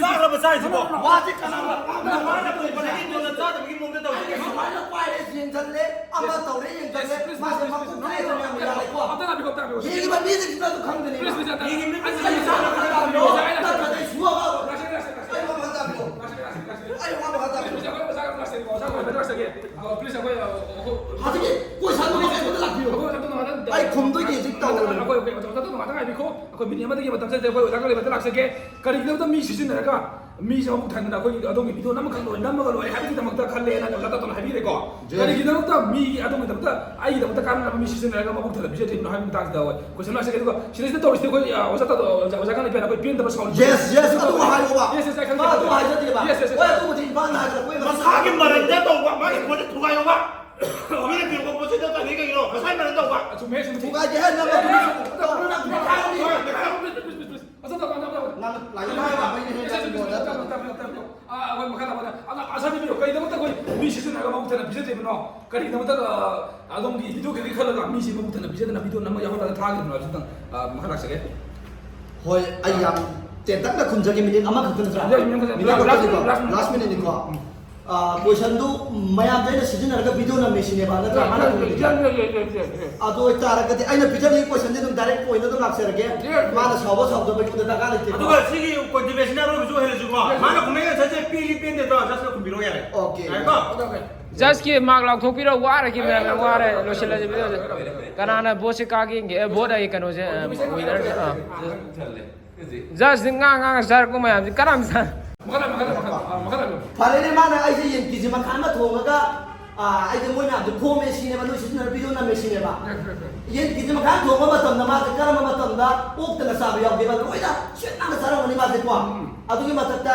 ꯆꯥꯔꯕ ꯆꯥꯔꯤꯁꯤꯕꯣ? ꯋꯥꯁꯦ ꯀꯅꯥꯅ ꯉꯥꯡꯅꯕ ꯃꯥꯅ ꯂꯩꯕ? ꯇꯧꯕ ꯅꯠꯇꯦ, ꯅꯪꯅ ꯆꯥꯗꯕꯒꯤ ꯃꯑꯣꯡꯗ ꯇꯧꯔꯤꯁꯦ ꯀꯩꯅꯣ? ꯁꯨꯃꯥꯏꯅ ꯄꯥꯏꯔꯦ, ꯌꯦꯡꯁꯜꯂꯦ, ꯑꯃ ꯇꯧꯔꯦ, ꯌꯦꯡꯁꯜꯂꯦ, ꯃꯥꯁꯦ ꯃꯈꯨꯠ ꯀꯥꯏꯗꯅ ꯌꯥꯝ ꯌꯥꯔꯦꯀꯣ꯫ ꯑꯝꯇ ꯉꯥꯏꯕꯤꯌꯣ, ꯑꯝꯇ ꯉꯥꯏꯕꯤꯌꯣ꯫ ꯌꯦꯡꯉꯤꯕ ꯃꯤꯁꯤꯡꯁꯤꯅꯁꯨ ꯈꯪꯒꯅꯤ꯫ ꯄ꯭ꯂꯤꯖ, ꯄ꯭ꯂꯤꯖ, ꯑꯝꯇ ꯌꯦꯡꯉꯤꯕ ꯃꯤꯁꯤꯡꯁꯤꯅ ꯈꯪꯒꯅꯤ꯫ ꯅꯠꯇ꯭ꯔꯗꯤ ꯑꯩ ꯁꯨꯡꯉꯥꯡ ꯉꯥꯡꯉꯣꯏ꯫ ꯂꯥꯛꯆꯒꯦ, ꯂꯥꯛꯆꯒꯦ, ꯂꯥꯛꯆꯒꯦ꯫ ꯑꯩ ꯋꯥ ꯃꯈꯥ ꯇꯥꯕꯤꯌꯣ꯫ ꯂꯥꯛꯆꯒꯦ, ꯂꯥꯛꯆꯒꯦ꯫ ꯑꯩ ꯋꯥ ꯃꯈꯥ ꯇꯥꯕꯤꯌꯣ꯫ ꯄ꯭ꯂꯤꯖ, ꯑꯩꯈꯣꯏ ꯑꯣꯖꯥ ꯉꯥꯏꯕꯤꯔꯛꯑꯣ, ꯂꯥꯛꯆꯒꯦ꯫ ꯑ, ꯄ꯭ꯂꯤꯖ, ꯑꯩꯈꯣꯏ, ꯑ, ꯑ, ꯍꯧꯖꯤꯛꯀꯤ ꯀꯣꯏꯁꯟꯗꯣ ꯍꯧꯖꯤꯛ ꯑꯩꯉꯣꯟꯗ ꯂꯥꯛꯄꯤꯌꯣ꯫ ꯑꯩꯈꯣꯏ ꯑꯣꯖꯥ ꯇꯥꯇꯣꯟ ꯉꯥꯛꯇꯪ ꯑꯩ ꯈꯨꯝꯗꯣꯏꯅꯦ ꯍꯧꯖꯤꯛ ꯇꯧꯔꯒ꯫ ꯑꯩꯈꯣꯏ, ꯑꯩꯈꯣꯏ ꯑꯣꯖꯥ ꯇꯥꯇꯣꯟ ꯉꯥꯛꯇꯪ ꯉꯥꯏꯕꯤꯈꯣ꯫ ꯑꯩꯈꯣꯏ ꯃꯤꯅꯤꯠ ꯑꯃꯗꯒꯤ ꯃꯇꯝ ꯆꯠꯇꯦ꯫ ꯑꯩꯈꯣꯏ ꯑꯣꯖꯥ ꯀꯂꯦꯕꯗ ꯂꯥꯛꯆꯒꯦ꯫ ꯀꯔꯤꯒꯤꯗꯃꯛꯇ ꯃꯤ ꯁꯤꯖꯤꯟꯅꯔꯒ ꯃꯤꯁꯦ ꯃꯕꯨꯛ ꯊꯟꯗꯅ ꯑꯩꯈꯣꯏꯒꯤ ꯑꯗꯣꯝꯒꯤ ꯚꯤꯗꯤꯑꯣ ꯅꯝꯃꯈꯛ ꯂꯣꯏꯔꯦ, ꯅꯝꯃꯒ ꯂꯣꯏꯔꯦ ꯍꯥꯏꯕꯒꯤꯗꯃꯛꯇ ꯈꯜꯂꯦꯅ ꯑꯣꯖꯥ ꯇꯥꯇꯣꯟꯅ ꯍꯥꯏꯕꯤꯔꯦꯀꯣ꯫ ꯖꯦ꯫ ꯀꯔꯤꯒꯤꯗꯃꯛꯇ ꯃꯤꯒꯤ ꯑꯗꯣꯝꯒꯤꯗꯃꯛꯇ, ꯑꯩꯒꯤꯗꯃꯛꯇ ꯀꯥꯟꯅꯅꯕ ꯃꯤ ꯁꯤꯖꯤꯟꯅꯔꯒ ꯃꯕꯨꯛ ꯊꯟꯅ ꯄꯤꯖꯗ꯭ꯔꯤꯕꯅꯣ ꯍꯥꯏꯕꯒꯤ ꯃꯇꯥꯡꯁꯤꯗ ꯑꯩꯈꯣꯏ ꯀꯣꯏꯁꯟ ꯂꯥꯛꯆꯒꯦ꯫ ꯑꯗꯨꯒ ꯁꯤꯗꯩꯁꯤꯗ ꯇꯧꯔꯤꯁꯤꯗꯤ ꯑꯩꯈꯣꯏ, ꯑ, ꯑꯣꯖꯥ ꯇꯥꯇꯣꯟ, ꯑꯣꯖꯥ, ꯑꯣꯖꯥ ꯀꯥꯟꯅ ꯄꯤꯌꯥꯅ ꯑꯩꯈꯣꯏ ꯄꯦꯟꯗꯕ ꯁꯥꯎꯟ꯫ ꯌꯦꯁ, ꯌꯦꯁ, ꯑꯗꯨ ꯍꯥꯏꯌꯣꯕ꯫ ꯌꯦꯁ, ꯌꯦꯁ, ꯑꯩ ꯈꯪꯖꯩ꯫ ꯃꯥ ꯑꯗꯨ ꯍꯥꯏꯖꯗꯦꯕ꯫ ꯌꯦꯁ, ꯌꯦꯁ, ꯌꯦꯁ, ꯍꯣꯏ, ꯑꯩ ꯑꯗꯨꯕꯨꯗꯤ ꯏꯝꯐꯥꯜꯅ ꯍꯥꯏꯒꯗ꯭ꯔꯥ? ꯑꯩꯈꯣꯏ ꯃꯁꯥꯒꯤ ꯃꯔꯟꯗ ꯇꯧꯕ, ꯃꯥꯒꯤ ꯄꯣꯠꯁꯦ ꯊꯨꯒꯥꯏꯌꯣꯕ꯫ ꯃꯤꯅ ꯄꯤꯔꯛꯄ ꯄꯣꯠꯁꯦ ꯅꯠꯇꯕꯅꯤ ꯀꯩꯒꯤꯅꯣ? ꯃꯁꯥꯒꯤ ꯃꯔꯟ ꯇꯧꯕ꯫ ꯆꯨꯝꯃꯦ, ꯆꯨꯝꯃꯦ꯫ ꯊꯨꯒꯥꯏꯒꯦ ꯍꯥꯏ ꯅꯪ ꯑꯗꯨ ꯇꯧꯔꯣ, ꯅꯪ ꯄꯤꯔꯛꯑꯣ꯫ ꯍꯣꯏ, ꯄꯤꯔꯛꯑꯣ꯫ Please, please, please, please. ꯑꯁꯣꯝꯗ ꯇꯥꯟꯅꯕ ꯇꯧꯕ꯫ ꯅꯪ ꯂꯥꯏꯔꯤꯛ ꯍꯥꯏꯕ ꯑꯩꯅ ꯍꯦꯟꯅ please, please, please, please, please, please, please. ꯑꯥ, ꯑꯩꯈꯣꯏ ꯃꯈꯥ ꯇꯥꯕꯗ꯫ ꯑꯗꯣ ꯑꯁꯥꯕꯤꯕꯤꯌꯨ, ꯀꯔꯤꯒꯤꯗꯃꯛꯇ ꯑꯩꯈꯣꯏ ꯃꯤ ꯁꯤꯖꯤꯟꯅꯔꯒ ꯃꯕꯨꯛ ꯊꯟꯅ ꯄꯤꯖꯗ꯭ꯔꯤꯕꯅꯣ? ꯀꯔꯤꯒꯤꯗꯃꯛꯇ, ꯑ, ꯑꯗꯣꯝꯒꯤ ꯚꯤꯗꯤꯑꯣ ꯀ꯭ꯂꯤꯞ ꯈꯜꯂꯒ ꯃꯤꯁꯤ ꯃꯕꯨꯛ ꯊꯟꯅ ꯄꯤꯖꯗꯅ ꯚꯤꯗꯤꯑꯣ ꯅꯝꯃ ꯌꯥꯎꯍꯜꯂꯒ ꯊꯥꯈꯤꯕꯅꯣ ꯍꯥꯏꯕꯁꯤꯗꯪ, ꯑ, ꯃꯈꯥ ꯂꯥꯛꯆꯒꯦ꯫ ꯍꯣꯏ, ꯑꯩ ꯌꯥꯝ ꯇꯦꯟꯇꯛꯅ ꯈꯨꯝꯖꯒꯦ, ꯃꯤꯅꯤꯠ ꯑꯃꯈꯛꯇ ꯅꯠꯇ꯭ꯔꯥ? ꯌꯥꯏ, ꯃꯤꯅꯤꯠ ꯑꯃꯈꯛꯇ꯫ ꯃꯤꯅꯤꯠ ꯂꯥꯁ, ꯑꯃꯈꯛꯇꯅꯤꯀꯣ꯫ ꯂꯥꯁ, ꯂꯥꯁ ꯃꯤꯅꯤꯠꯅꯤꯀꯣ꯫ ꯎꯝ꯫ ꯑ, ꯀꯣꯏꯁꯟꯗꯨ ꯃꯌꯥꯝꯁꯦ ꯑꯩꯅ ꯁꯤꯖꯤꯟꯅꯔꯒ ꯚꯤꯗꯤꯑꯣ ꯅꯝꯃꯦ ꯁꯤꯅꯦꯕ, ꯅꯠꯇ꯭ꯔꯥ? ꯃꯥꯅ ꯈꯨꯝꯃꯤꯁꯦ꯫ ꯌꯥꯏ, ꯌꯥꯏ, ꯌꯥꯏ, ꯌꯥꯏ, ꯌꯥꯏ꯫ ꯑꯗꯨ ꯑꯣꯏꯇꯥꯔꯒꯗꯤ ꯑꯩꯅ ꯄꯤꯖꯔꯤꯕ ꯀꯣꯏꯁꯟꯁꯦ ꯑꯗꯨꯝ ꯗꯥꯏꯔꯦꯛ ꯄꯣꯏꯟꯗ ꯑꯗꯨꯝ ꯂꯥꯛꯆꯔꯒꯦ꯫ ꯌꯥꯏ, ꯌꯥꯏ꯫ ꯃꯥꯅ ꯁꯥꯎꯕ ꯁꯥꯎꯗꯕ ꯑꯩꯉꯣꯟꯗ ꯗꯔꯀꯥꯔ ꯂꯩꯇꯦꯀꯣ꯫ ꯑꯗꯨꯒ ꯁꯤꯒꯤ ꯀꯣ-, ꯗꯤꯕꯦꯠꯁꯤꯅ ꯑꯔꯣꯏꯕꯁꯨ ꯑꯣꯏꯍꯜꯂꯁꯤꯀꯣ꯫ ꯌꯥꯏ, ꯌꯥꯏ꯫ ꯃꯥꯅ ꯈꯨꯝꯃꯛꯏ ꯑꯟꯁꯔꯁꯦ ꯄꯦꯜꯂꯤ ꯄꯦꯟꯗꯦꯗꯣ ꯖꯁꯅ ꯈꯨꯝꯕꯤꯔꯛꯑꯣ ꯌꯥꯔꯦ꯫ ꯑꯣꯀꯦ꯫ ꯌꯥꯔꯦꯀꯣ? Okay, okay. ꯖꯁꯀꯤ ꯃꯥꯔꯛ ꯂꯥꯎꯊꯣꯛꯄꯤꯔꯣ, ꯋꯥꯔꯒꯦ ꯃꯌꯥꯝ, ꯌꯥꯝ ꯋꯥꯔꯦ, ꯂꯣꯏꯁꯤꯜꯂꯁꯦ ꯚꯤꯗꯤꯑꯣꯁꯦ꯫ ꯀꯅꯥꯅ ꯚꯣꯠꯁꯦ ꯀꯥꯒꯦ ꯌꯦꯡꯒꯦ꯫ ꯑꯦ, ꯚꯣꯠ ꯑꯩ ꯀꯩꯅꯣꯁꯦ, ꯑ, ꯋꯤꯅꯔꯁꯦ, ꯑ꯫ ꯖꯁ ꯉꯥꯡ ꯉꯥꯡ ꯆꯥꯔꯛꯄ ꯃꯌꯥꯝꯁꯦ ꯀꯔꯝ ꯆꯥ-? ꯃꯈꯥ ꯇꯥ, ꯃꯈꯥ ꯇꯥ, ꯃꯈꯥ ꯇꯥ, ꯑ, ꯃꯈꯥ ꯇꯥ꯫ ꯐꯔꯦꯅꯦ, ꯃꯥꯅ ꯑꯩꯁꯦ ꯌꯦꯟ ꯀꯦꯖꯤ ꯃꯈꯥꯏ ꯑꯃ ꯊꯣꯡꯉꯒ, ꯑ, ꯑꯩꯁꯦ ꯃꯣꯏ ꯃꯌꯥꯝꯗꯣ ꯈꯣꯝꯃꯦ ꯁꯤꯅꯦꯕ, ꯅꯣꯏ ꯁꯤꯖꯤꯟꯅꯔ ꯚꯤꯗꯤꯑꯣ ꯅꯝꯃꯦ ꯁꯤꯅꯦꯕ꯫ ꯌꯦꯟ ꯀꯦꯖꯤ ꯃꯈꯥꯏ ꯑꯃ ꯊꯣꯡꯕ ꯃꯇꯝꯗ ꯃꯥꯁꯦ ꯀꯔꯝꯕ ꯃꯇꯝꯗ ꯑꯣꯛꯇꯅ ꯆꯥꯕ ꯌꯥꯎꯒꯦꯕ? ꯂꯣꯏꯅ ꯁꯤꯠ ꯅꯥꯟꯅ ꯆꯥꯔꯝꯒꯅꯤ ꯃꯥꯁꯦꯀꯣ꯫ ꯎꯝ꯫ ꯑꯗꯨꯒꯤ ꯃꯊꯛꯇ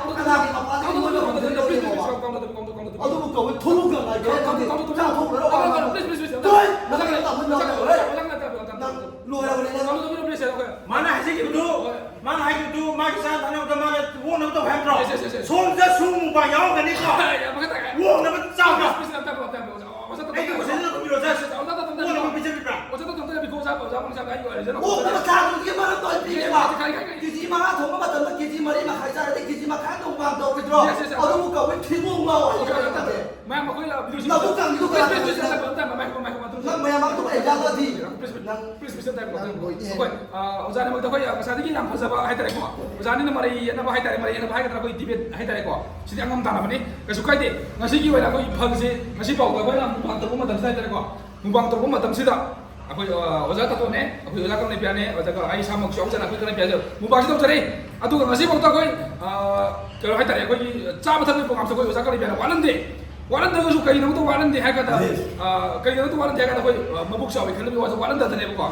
ꯀꯅꯥꯒꯤ ꯃꯄꯥꯗꯒꯤ ꯃꯣꯏꯅ ꯍꯧꯗꯣꯏꯅꯣ ꯌꯦꯡꯉꯣꯕ꯫ ꯑꯗꯨꯕꯨ ꯀꯧꯏ ꯊꯨꯔꯨ ꯀꯪ ꯍꯥꯏꯗꯣ ꯅꯪꯗꯤ ꯆꯥꯛ ꯊꯣꯡꯕ꯭ꯔꯣ? ꯅꯪ ꯂꯣꯏꯔꯕꯅꯤ ꯅꯪ꯫ ꯃꯥꯅ ꯍꯥꯏꯖꯈꯤꯕꯗꯨ, ꯃꯥꯅ ꯍꯥꯏꯈꯤꯕꯗꯨ ꯃꯥꯒꯤ ꯆꯥꯅ ꯊꯛꯅꯕꯗ ꯃꯥꯅ ꯑꯣꯛꯅꯕ ꯇꯧ ꯍꯥꯏꯕ꯭ꯔꯣ? ꯁꯣꯝꯗ ꯁꯨꯝ ꯃꯨꯛꯕꯥꯡ ꯌꯥꯎꯔꯝꯒꯅꯤꯀꯣ꯫ ꯑꯣꯛꯅꯕ ꯆꯥꯕ꯫ ꯑꯩꯒꯤ ꯀꯣꯏꯁꯟꯗꯨ ꯈꯨꯝꯕꯤꯔꯣ, ꯁꯥꯔ꯫ ꯑꯣꯛꯅꯕ ꯄꯤꯖꯕꯤꯕ꯭ꯔꯥ? ꯑꯣꯛꯅꯕ ꯆꯥꯗꯨꯒꯤ ꯃꯔꯝꯗꯣ ꯑꯩ ꯄꯤꯒꯦꯕ꯫ ꯀꯦ ꯖꯤ ꯃꯉꯥ ꯊꯣꯡꯕ ꯃꯇꯝꯗ ꯀꯦ ꯖꯤ ꯃꯔꯤ ꯃꯈꯥꯏ ꯆꯥꯔꯗꯤ ꯀꯦ ꯖꯤ ꯃꯈꯥꯏ ꯑꯃ ꯃꯨꯛꯕꯥꯡ ꯇꯧꯔꯣꯏꯗ꯭ꯔꯣ? ꯑꯗꯨꯕꯨ ꯀꯧꯏ ꯊꯤꯕꯣꯡ ꯂꯥꯎ ꯍꯥꯏꯕ ꯅꯠꯇꯦ꯫ ꯃꯌꯥꯝ ꯑꯩꯈꯣꯏ ꯅꯕꯨꯛ ꯀꯪꯉꯤꯗꯨ ꯀꯅꯥ ꯀꯪꯉꯤꯅꯣ? ꯅꯪ ꯃꯌꯥꯝ ꯑꯗꯨ ꯑꯩ ꯌꯥꯗꯗꯤ꯫ ꯑꯩꯈꯣꯏ ꯑꯣꯖꯥꯅꯤꯃꯛꯇ ꯑꯩꯈꯣꯏ ꯉꯁꯥꯏꯗꯒꯤ ꯌꯥꯝ ꯐꯖꯕ ꯍꯥꯏꯇꯥꯔꯦꯀꯣ, ꯑꯣꯖꯥꯅꯤꯅ ꯃꯔꯩ ꯌꯦꯠꯅꯕ ꯍꯥꯏꯇꯥꯔꯦ, ꯃꯔꯩ ꯌꯦꯠꯅꯕ ꯍꯥꯏꯒꯗ꯭ꯔꯥ, ꯑꯩꯈꯣꯏ ꯗꯤꯕꯦꯠ ꯍꯥꯏꯇꯥꯔꯦꯀꯣ, ꯁꯤꯗꯤ ꯑꯉꯝ ꯇꯥꯟꯅꯕꯅꯤ꯫ ꯀꯩꯁꯨ ꯀꯥꯏꯗꯦ꯫ ꯉꯁꯤꯒꯤ ꯑꯣꯏꯅ ꯑꯩꯈꯣꯏ ꯐꯜꯁꯦ ꯉꯁꯤ ꯐꯥꯎꯕ ꯑꯩꯈꯣꯏꯅ ꯃꯨꯛꯕꯥꯡ ꯇꯧꯕ ꯃꯇꯝꯁꯤꯗ ꯍꯥꯏꯇꯥꯔꯦꯀꯣ, ꯃꯨꯛꯕꯥꯡ ꯇꯧꯕ ꯃꯇꯝꯁꯤꯗ ꯑꯩꯈꯣꯏ ꯑꯣꯖꯥ ꯇꯥꯇꯣꯅꯦ, ꯑꯩꯈꯣꯏ ꯑꯣꯖꯥ ꯀꯪꯂꯩꯄꯤꯌꯥꯅꯦ, ꯑꯗꯨꯒ ꯑꯩ ꯏꯁꯥꯃꯛꯁꯨ ꯌꯥꯎꯖꯅ ꯑꯩꯈꯣꯏ ꯀꯪꯂꯩꯄꯤꯌꯥꯁꯦ ꯃꯨꯛꯕꯥꯡꯁꯤ ꯇꯧꯖꯔꯦ꯫ ꯑꯗꯨꯒ ꯉꯁꯤꯐꯥꯎꯗ ꯑꯩꯈꯣꯏ ꯀꯩꯅꯣ ꯍꯥꯏꯇꯥꯔꯦ, ꯑꯩꯈꯣꯏꯒꯤ ꯆꯥꯕ ꯊꯛꯄꯒꯤ ꯄ꯭ꯔꯣꯒꯥꯝꯁꯦ ꯑꯩꯈꯣꯏ ꯑꯣꯖꯥ ꯀꯪꯂꯩꯄꯤꯌꯥꯅ ꯋꯥꯠꯍꯟꯗꯦ꯫ ꯋꯥꯠꯍꯟꯗ꯭ꯔꯒꯁꯨ ꯀꯩꯒꯤꯗꯃꯛꯇ ꯋꯥꯠꯍꯟꯗꯦ ꯍꯥꯏ ꯀꯥꯟꯗ, ꯀꯩꯒꯤꯗꯃꯛꯇ ꯋꯥꯠꯍꯟꯗꯦ ꯍꯥꯏ ꯀꯥꯟꯗ ꯑꯩꯈꯣꯏ ꯃꯕꯨꯛ ꯆꯥꯎꯋꯤ ꯈꯟꯕꯒꯤ ꯋꯥꯁꯦ ꯋꯥꯠꯍꯟꯗꯗꯅꯦꯕꯀꯣ꯫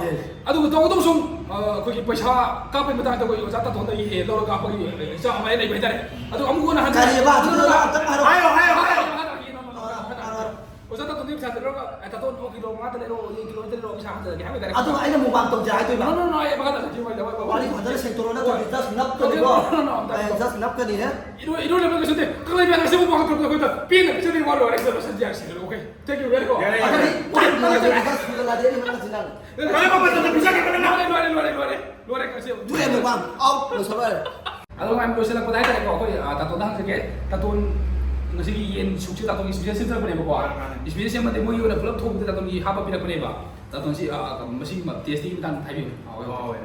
ꯑꯗꯨꯒ ꯇꯧꯕꯇꯕꯨ ꯁꯨꯝ ꯑꯩꯈꯣꯏꯒꯤ ꯄꯩꯁꯥ ꯀꯥꯞꯄꯒꯤ ꯃꯇꯥꯡꯗ ꯑꯩꯈꯣꯏ ꯑꯣꯖꯥ ꯇꯥꯇꯣꯟꯗꯒꯤ ꯍꯦ ꯂꯧꯔꯒ ꯀꯥꯞꯄꯒꯤ ꯏꯆꯥ ꯑꯃ ꯂꯩꯕ ꯍꯥꯏꯇꯥꯔꯦ꯫ ꯑꯗꯨ ꯑꯃꯨꯛ ꯍꯟꯅ ꯍꯟꯖꯤꯟꯅ ꯀꯔꯤꯕ? ꯑꯗꯨꯗꯣ ꯑꯝꯇꯪ ꯍꯥꯏꯔꯛꯑꯣ꯫ ꯍꯥꯏꯌꯣ, ꯍꯥꯏꯌꯣ, ꯍꯥꯏꯌꯣ꯫ ꯑꯣꯖꯥ ꯇꯥꯇꯣꯟꯗꯒꯤ ꯄꯩꯁꯥ ꯂꯧꯔꯒ, "ꯑꯦ, ꯇꯥꯇꯣꯟ, ꯑꯣ, ꯀꯤꯂꯣ ꯃꯉꯥꯗ ꯂꯩꯔꯣ, ꯌꯦꯟ ꯀꯤꯂꯣ ꯃꯔꯤꯗ ꯂꯩꯔꯣ, ꯄꯩꯁꯥ ꯍꯟꯖꯔꯒꯦ" ꯍꯥꯏꯕ ꯍꯥꯏꯇꯥꯔꯦ꯫ ꯑꯗꯣ ꯑꯩꯅ ꯃꯨꯛꯕꯥꯡ ꯇꯧꯖꯦ ꯍꯥꯏꯗꯣꯏꯕ? No, no, no, ꯑꯩ ꯃꯈꯥ ꯇꯥꯅ ꯁꯤ ꯋꯥꯔꯤ ꯋꯥꯔꯤ ꯐꯖꯅ ꯁꯦꯡꯇꯣꯔꯛꯑꯣ, ꯅꯠꯇ꯭ꯔꯗꯤ just ꯅꯞꯇꯣꯔꯤꯀꯣ꯫ No, no, no, ꯑꯝꯇ ꯑꯩ just ꯅꯞꯀꯅꯤꯍꯦ꯫ ꯏꯔꯣꯏ-, ꯏꯔꯣꯏꯅꯕ ꯀꯩꯁꯨ ꯅꯠꯇꯦ꯫ ꯀꯪꯂꯩ ꯃꯌꯥꯝ ꯑꯁꯤꯕꯨ ꯋꯥꯍꯪ ꯇꯧꯔꯛꯄꯗ ꯑꯩꯈꯣꯏꯗ ꯄꯦꯟꯅ ꯄꯤꯖꯕꯒꯤ ꯋꯥ ꯂꯣꯏꯔꯦ꯫ ꯁꯤꯗ ꯂꯣꯏꯁꯤꯟꯖꯔꯁꯤ꯫ Okay? Thank you, very good꯫ ꯌꯥꯔꯦ, ꯌꯥꯔꯦ꯫ ꯑꯗꯨꯗꯤ ꯄꯨꯡ ꯃꯉꯥ ꯇꯔꯨꯛ ꯈꯛꯇ ꯁꯨꯗꯅ ꯂꯥꯛꯑꯗꯤ ꯑꯩꯅ ꯅꯪ ꯉꯁꯤ ꯅꯪ ꯀꯔꯝꯕ ꯃꯇꯝꯗ ꯄꯤꯖꯒꯦ ꯅꯪꯅ? ꯂꯣꯏꯔꯦ, ꯂꯣꯏꯔꯦ, ꯂꯣꯏꯔꯦ, ꯂꯣꯏꯔꯦ꯫ ꯂꯣꯏꯔꯦ, ꯉꯁꯤ꯫ ꯇꯨꯌꯦꯜꯐ ꯃꯨꯛꯕꯥꯡ ꯑꯥꯎꯠ ꯂꯣꯏꯁꯜꯂꯣ ꯌꯥꯔꯦ꯫ ꯑꯗꯣ ꯃꯌꯥꯝ ꯂꯣꯏꯁꯤꯜꯂꯛꯄꯗ ꯍꯥꯏꯇꯥꯔꯦꯀꯣ, ꯑꯩꯈꯣꯏ, ꯑ, ꯇꯥꯇꯣꯟꯗ ꯍꯪꯖꯒꯦ꯫ ꯇꯥꯇꯣꯟ, ꯉꯁꯤꯒꯤ ꯌꯦꯟ ꯁꯨꯞꯁꯦ ꯇꯥꯇꯣꯟꯒꯤ special ꯁꯤꯟꯖꯔꯛꯄꯅꯦꯕꯀꯣ꯫ ꯃꯥꯅꯦ, ꯃꯥꯅꯦ꯫ Special ꯁꯦꯝꯕꯗꯤ ꯃꯣꯏꯒꯤ ꯑꯣꯏꯅ ꯄꯨꯂꯞ ꯊꯣꯡꯕꯗ ꯇꯥꯇꯣꯟꯒꯤ ꯍꯥꯞꯄ ꯄꯤꯔꯛꯄꯅꯦꯕ꯫ ꯇꯥꯇꯣꯟꯁꯤ, ꯑ, ꯃꯁꯤꯒꯤ ꯃ-, taste ꯀꯤ ꯃꯇꯥꯡꯗ ꯍꯥꯏꯕꯤꯌꯨ꯫ ꯍꯥꯎꯋꯦ, ꯍꯥꯎꯋꯦ꯫ ꯍꯥꯎꯋꯦ꯫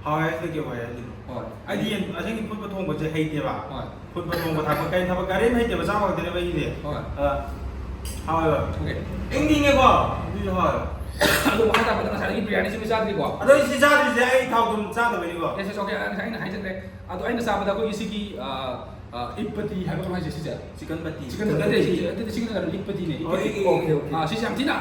ꯍꯥꯎꯋꯦ ꯍꯥꯏꯁꯤꯗ ꯀꯩ ꯑꯣꯏ ꯍꯥꯏꯗꯣꯏꯅꯣ? ꯍꯣꯏ꯫ ꯑꯩꯗꯤ ꯌꯦꯟ ꯑꯁꯦꯡꯒꯤ ꯐꯨꯠꯄ ꯊꯣꯡꯕꯁꯦ ꯍꯩꯇꯦꯕ꯫ ꯍꯣꯏ꯫ ꯐꯨꯠꯄ ꯊꯣꯡꯕ ꯊꯥꯛꯄ ꯀꯔꯤ ꯊꯕꯛ ꯀꯔꯤꯝ ꯍꯩꯇꯦꯕ, ꯆꯥꯕ ꯈꯛꯇꯅꯦꯕ ꯑꯩꯒꯤꯗꯤ꯫ ꯍꯣꯏ꯫ ꯑ, ꯍꯥꯎꯋꯦꯕ꯫ Okay꯫ ꯏꯪꯅꯤꯡꯉꯦꯀꯣ? ꯑꯗꯨꯁꯨ ꯍꯥꯎꯋꯦꯕ꯫ ꯑꯗꯣ ꯃꯈꯥ ꯇꯥꯕꯗ ꯉꯁꯥꯏꯒꯤ ꯕꯤꯔꯌꯥꯅꯤꯁꯤꯕꯨ ꯆꯥꯗ꯭ꯔꯤꯀꯣ? ꯑꯗꯣ ꯑꯩ ꯁꯤ ꯆꯥꯗ꯭ꯔꯤꯁꯦ ꯑꯩ ꯊꯥꯎ ꯊꯨꯝ ꯆꯥꯗꯕꯩꯅꯤꯀꯣ꯫ Yes, yes, okay, ꯉꯁꯥꯏ ꯑꯩꯅ ꯍꯥꯏꯖꯈ꯭ꯔꯦ꯫ ꯑꯗꯣ ꯑꯩꯅ ꯆꯥꯕꯗ ꯑꯩꯈꯣꯏꯒꯤ ꯁꯤꯒꯤ, ꯑ, ꯑ, ꯏꯠꯄꯇꯤ ꯍꯥꯏꯕ ꯀꯃꯥꯏꯅ ꯍꯥꯏꯁꯦ ꯁꯤꯁꯦ? ꯆꯤꯀꯟ ꯄꯇꯤ꯫ ꯆꯤꯀꯟ ꯅꯠꯇꯦ, ꯁꯤ, ꯅꯠꯇꯦ, ꯁꯤꯒꯤ ꯅꯠꯇꯦ, ꯏꯠꯄꯇꯤꯅꯦ꯫ ꯑꯣ, ꯏꯠ, ꯏꯠ꯫ Okay, okay꯫ ꯑ, ꯁꯤꯁꯦ ꯌꯥꯝ ꯊꯤꯅ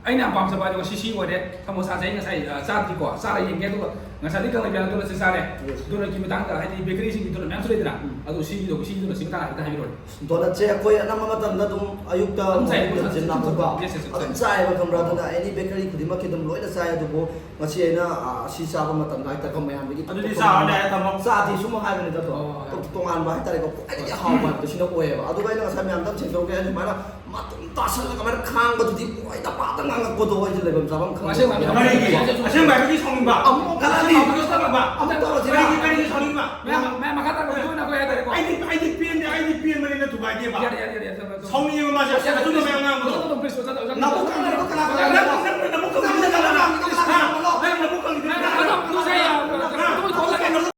ꯑꯩꯅ ꯌꯥꯝ ꯄꯥꯝꯖꯕ ꯍꯥꯏꯗꯤꯀꯣ ꯁꯤ, ꯁꯤ ꯑꯣꯏꯔꯦ꯫ ꯁꯃꯣꯁꯥꯁꯦ ꯑꯩ ꯉꯁꯥꯏ, ꯑ, ꯆꯥꯗ꯭ꯔꯤꯀꯣ꯫ ꯆꯥꯔ ꯌꯦꯡꯒꯦ꯫ ꯑꯗꯨꯒ ꯉꯁꯥꯏꯗꯤ ꯀꯪꯂꯩ ꯕꯤꯌꯥꯅ ꯗꯣꯅꯠꯁꯦ ꯆꯥꯔꯦ꯫ Yes꯫ ꯗꯣꯅꯠꯀꯤ ꯃꯇꯥꯡꯗ ꯍꯥꯏꯗꯤ ꯕꯦꯀꯔꯤꯁꯤꯡꯒꯤ ꯗꯣꯅꯠ ꯃꯌꯥꯝꯁꯨ ꯂꯩꯗꯅ꯫ ꯎꯝ꯫ ꯑꯗꯣ ꯁꯤꯒꯤꯗꯣ, ꯁꯤꯒꯤ ꯗꯣꯅꯠꯁꯤ ꯃꯇꯥꯡ ꯍꯥꯏꯐꯦꯠ ꯍꯥꯏꯕꯤꯔꯛꯑꯣꯅꯦ꯫ ꯗꯣꯅꯠꯁꯦ ꯑꯩꯈꯣꯏ ꯑꯅꯝꯕ ꯃꯇꯝꯗ ꯑꯗꯨꯝ ꯑꯌꯨꯛꯇ ꯑꯗꯨꯝ ꯆꯥꯏ, ꯃꯣꯔꯅꯤꯡ ꯕ꯭ꯔꯦꯛꯐꯥꯁꯠꯁꯦ ꯑꯗꯨꯝ ꯅꯪꯕꯀꯣ ꯆꯥꯏ, yes, yes, yes, ꯑꯗꯨꯝ ꯆꯥꯏꯌꯦꯕ, ꯈꯪꯕ꯭ꯔꯥ? ꯑꯗꯨꯅ ꯑꯦꯅꯤ ꯕꯦꯀꯔꯤ ꯈꯨꯗꯤꯡꯃꯛꯀꯤ ꯑꯗꯨꯝ ꯂꯣꯏꯅ ꯆꯥꯏ꯫ ꯑꯗꯨꯕꯨ ꯉꯁꯤ ꯑꯩꯅ, ꯑ, ꯁꯤ ꯆꯥꯕ ꯃꯇꯝꯗ ꯍꯥꯏꯇꯥꯔꯦꯀꯣ, ꯃꯌꯥꯝꯗꯒꯤ ꯑꯗꯨꯗꯤ ꯇꯣꯉꯥꯟꯕ ꯆꯥꯔꯅꯤ ꯍꯥꯏ ꯊꯝꯃꯣ꯫ ꯆꯥꯗꯤ ꯁꯨꯝ ꯍꯥꯏꯕꯅꯤꯗ, ꯑꯗꯣ ꯑꯣ, ꯍꯣꯏ꯫ ꯇꯣꯉꯥꯟꯕ ꯍꯥꯏꯇꯥꯔꯦꯀꯣ, ꯈ꯭ꯋꯥꯏꯗꯒꯤ ꯍꯥꯎꯕ ꯍꯥꯏꯕꯗꯣ ꯁꯤꯅ ꯑꯣꯏꯌꯦꯕ꯫ ꯑꯗꯨꯒ ꯑꯩꯅ ꯉꯁꯥꯏ ꯃꯌꯥꯝꯗ ꯑꯃ ꯁꯦꯡꯗꯣꯛꯀꯦ ꯍꯥꯏꯅ ꯁꯨꯃꯥꯏꯅ ꯃꯇꯨꯝ ꯇꯥꯁꯜꯂꯒ ꯃꯥꯏꯅ ꯈꯥꯡꯕꯗꯨꯗꯤ ꯑꯣꯏꯗ ꯄꯥꯗ ꯉꯥꯡꯉꯛꯄꯗꯣ ꯑꯩꯁꯦ ꯂꯩꯐꯝ ꯆꯥꯐꯝ ꯈꯪꯗꯕ꯫ ꯑꯁꯦꯡꯕ ꯍꯥꯏꯕꯗꯤ ꯀꯔꯤꯒꯤ? ꯑꯁꯦꯡꯕ ꯍꯥꯏꯕꯒꯤ ꯁꯥꯎꯅꯤꯡꯕ? ꯑꯃꯨꯛ ꯈꯜꯂꯗꯤ ꯑꯃꯨꯛ ꯇꯧꯔꯁꯤꯔꯥ? ꯑꯃꯨꯛ ꯇꯧꯔꯁꯤꯔꯥ? ꯀꯔꯤꯒꯤ, ꯀꯔꯤꯒꯤ ꯁꯥꯎꯅꯤꯡꯕ? ꯃꯌꯥꯝ, ꯃꯌꯥꯝ ꯃꯈꯥ ꯇꯥꯅ ꯎꯠꯊꯣꯛꯑꯣꯏꯅ ꯑꯩꯈꯣꯏ ꯍꯥꯏꯇꯥꯔꯦꯀꯣ꯫ ꯑꯩꯗꯤ, ꯑꯩꯗꯤ ꯄꯦꯟꯗꯦ, ꯑꯩꯗꯤ ꯄꯦꯟꯕꯅꯤꯅ ꯊꯨꯒꯥꯏꯗꯦꯕ꯫ ꯌꯥꯔꯦ, ꯌꯥꯔꯦ, ꯌꯥꯔꯦ, ꯌꯥꯔꯦ, ꯌꯥꯔꯦ꯫ ꯁꯥꯎꯅꯤꯡꯉꯦꯕ ꯃꯥꯁꯦ꯫ ꯑꯆꯨꯝꯕ ꯃꯌꯥꯝ ꯉꯥꯡꯕꯗꯣ꯫ Please, please, please, please, please꯫ ꯅꯕꯨꯛ ꯀꯪꯕꯗꯣ ꯀꯅꯥ ꯀꯅꯥ? ꯅꯪ, ꯅꯪ, ꯅꯪ ꯅꯕꯨꯛ ꯀꯪꯕꯗꯣ ꯀꯅꯥ ꯀꯅꯥ?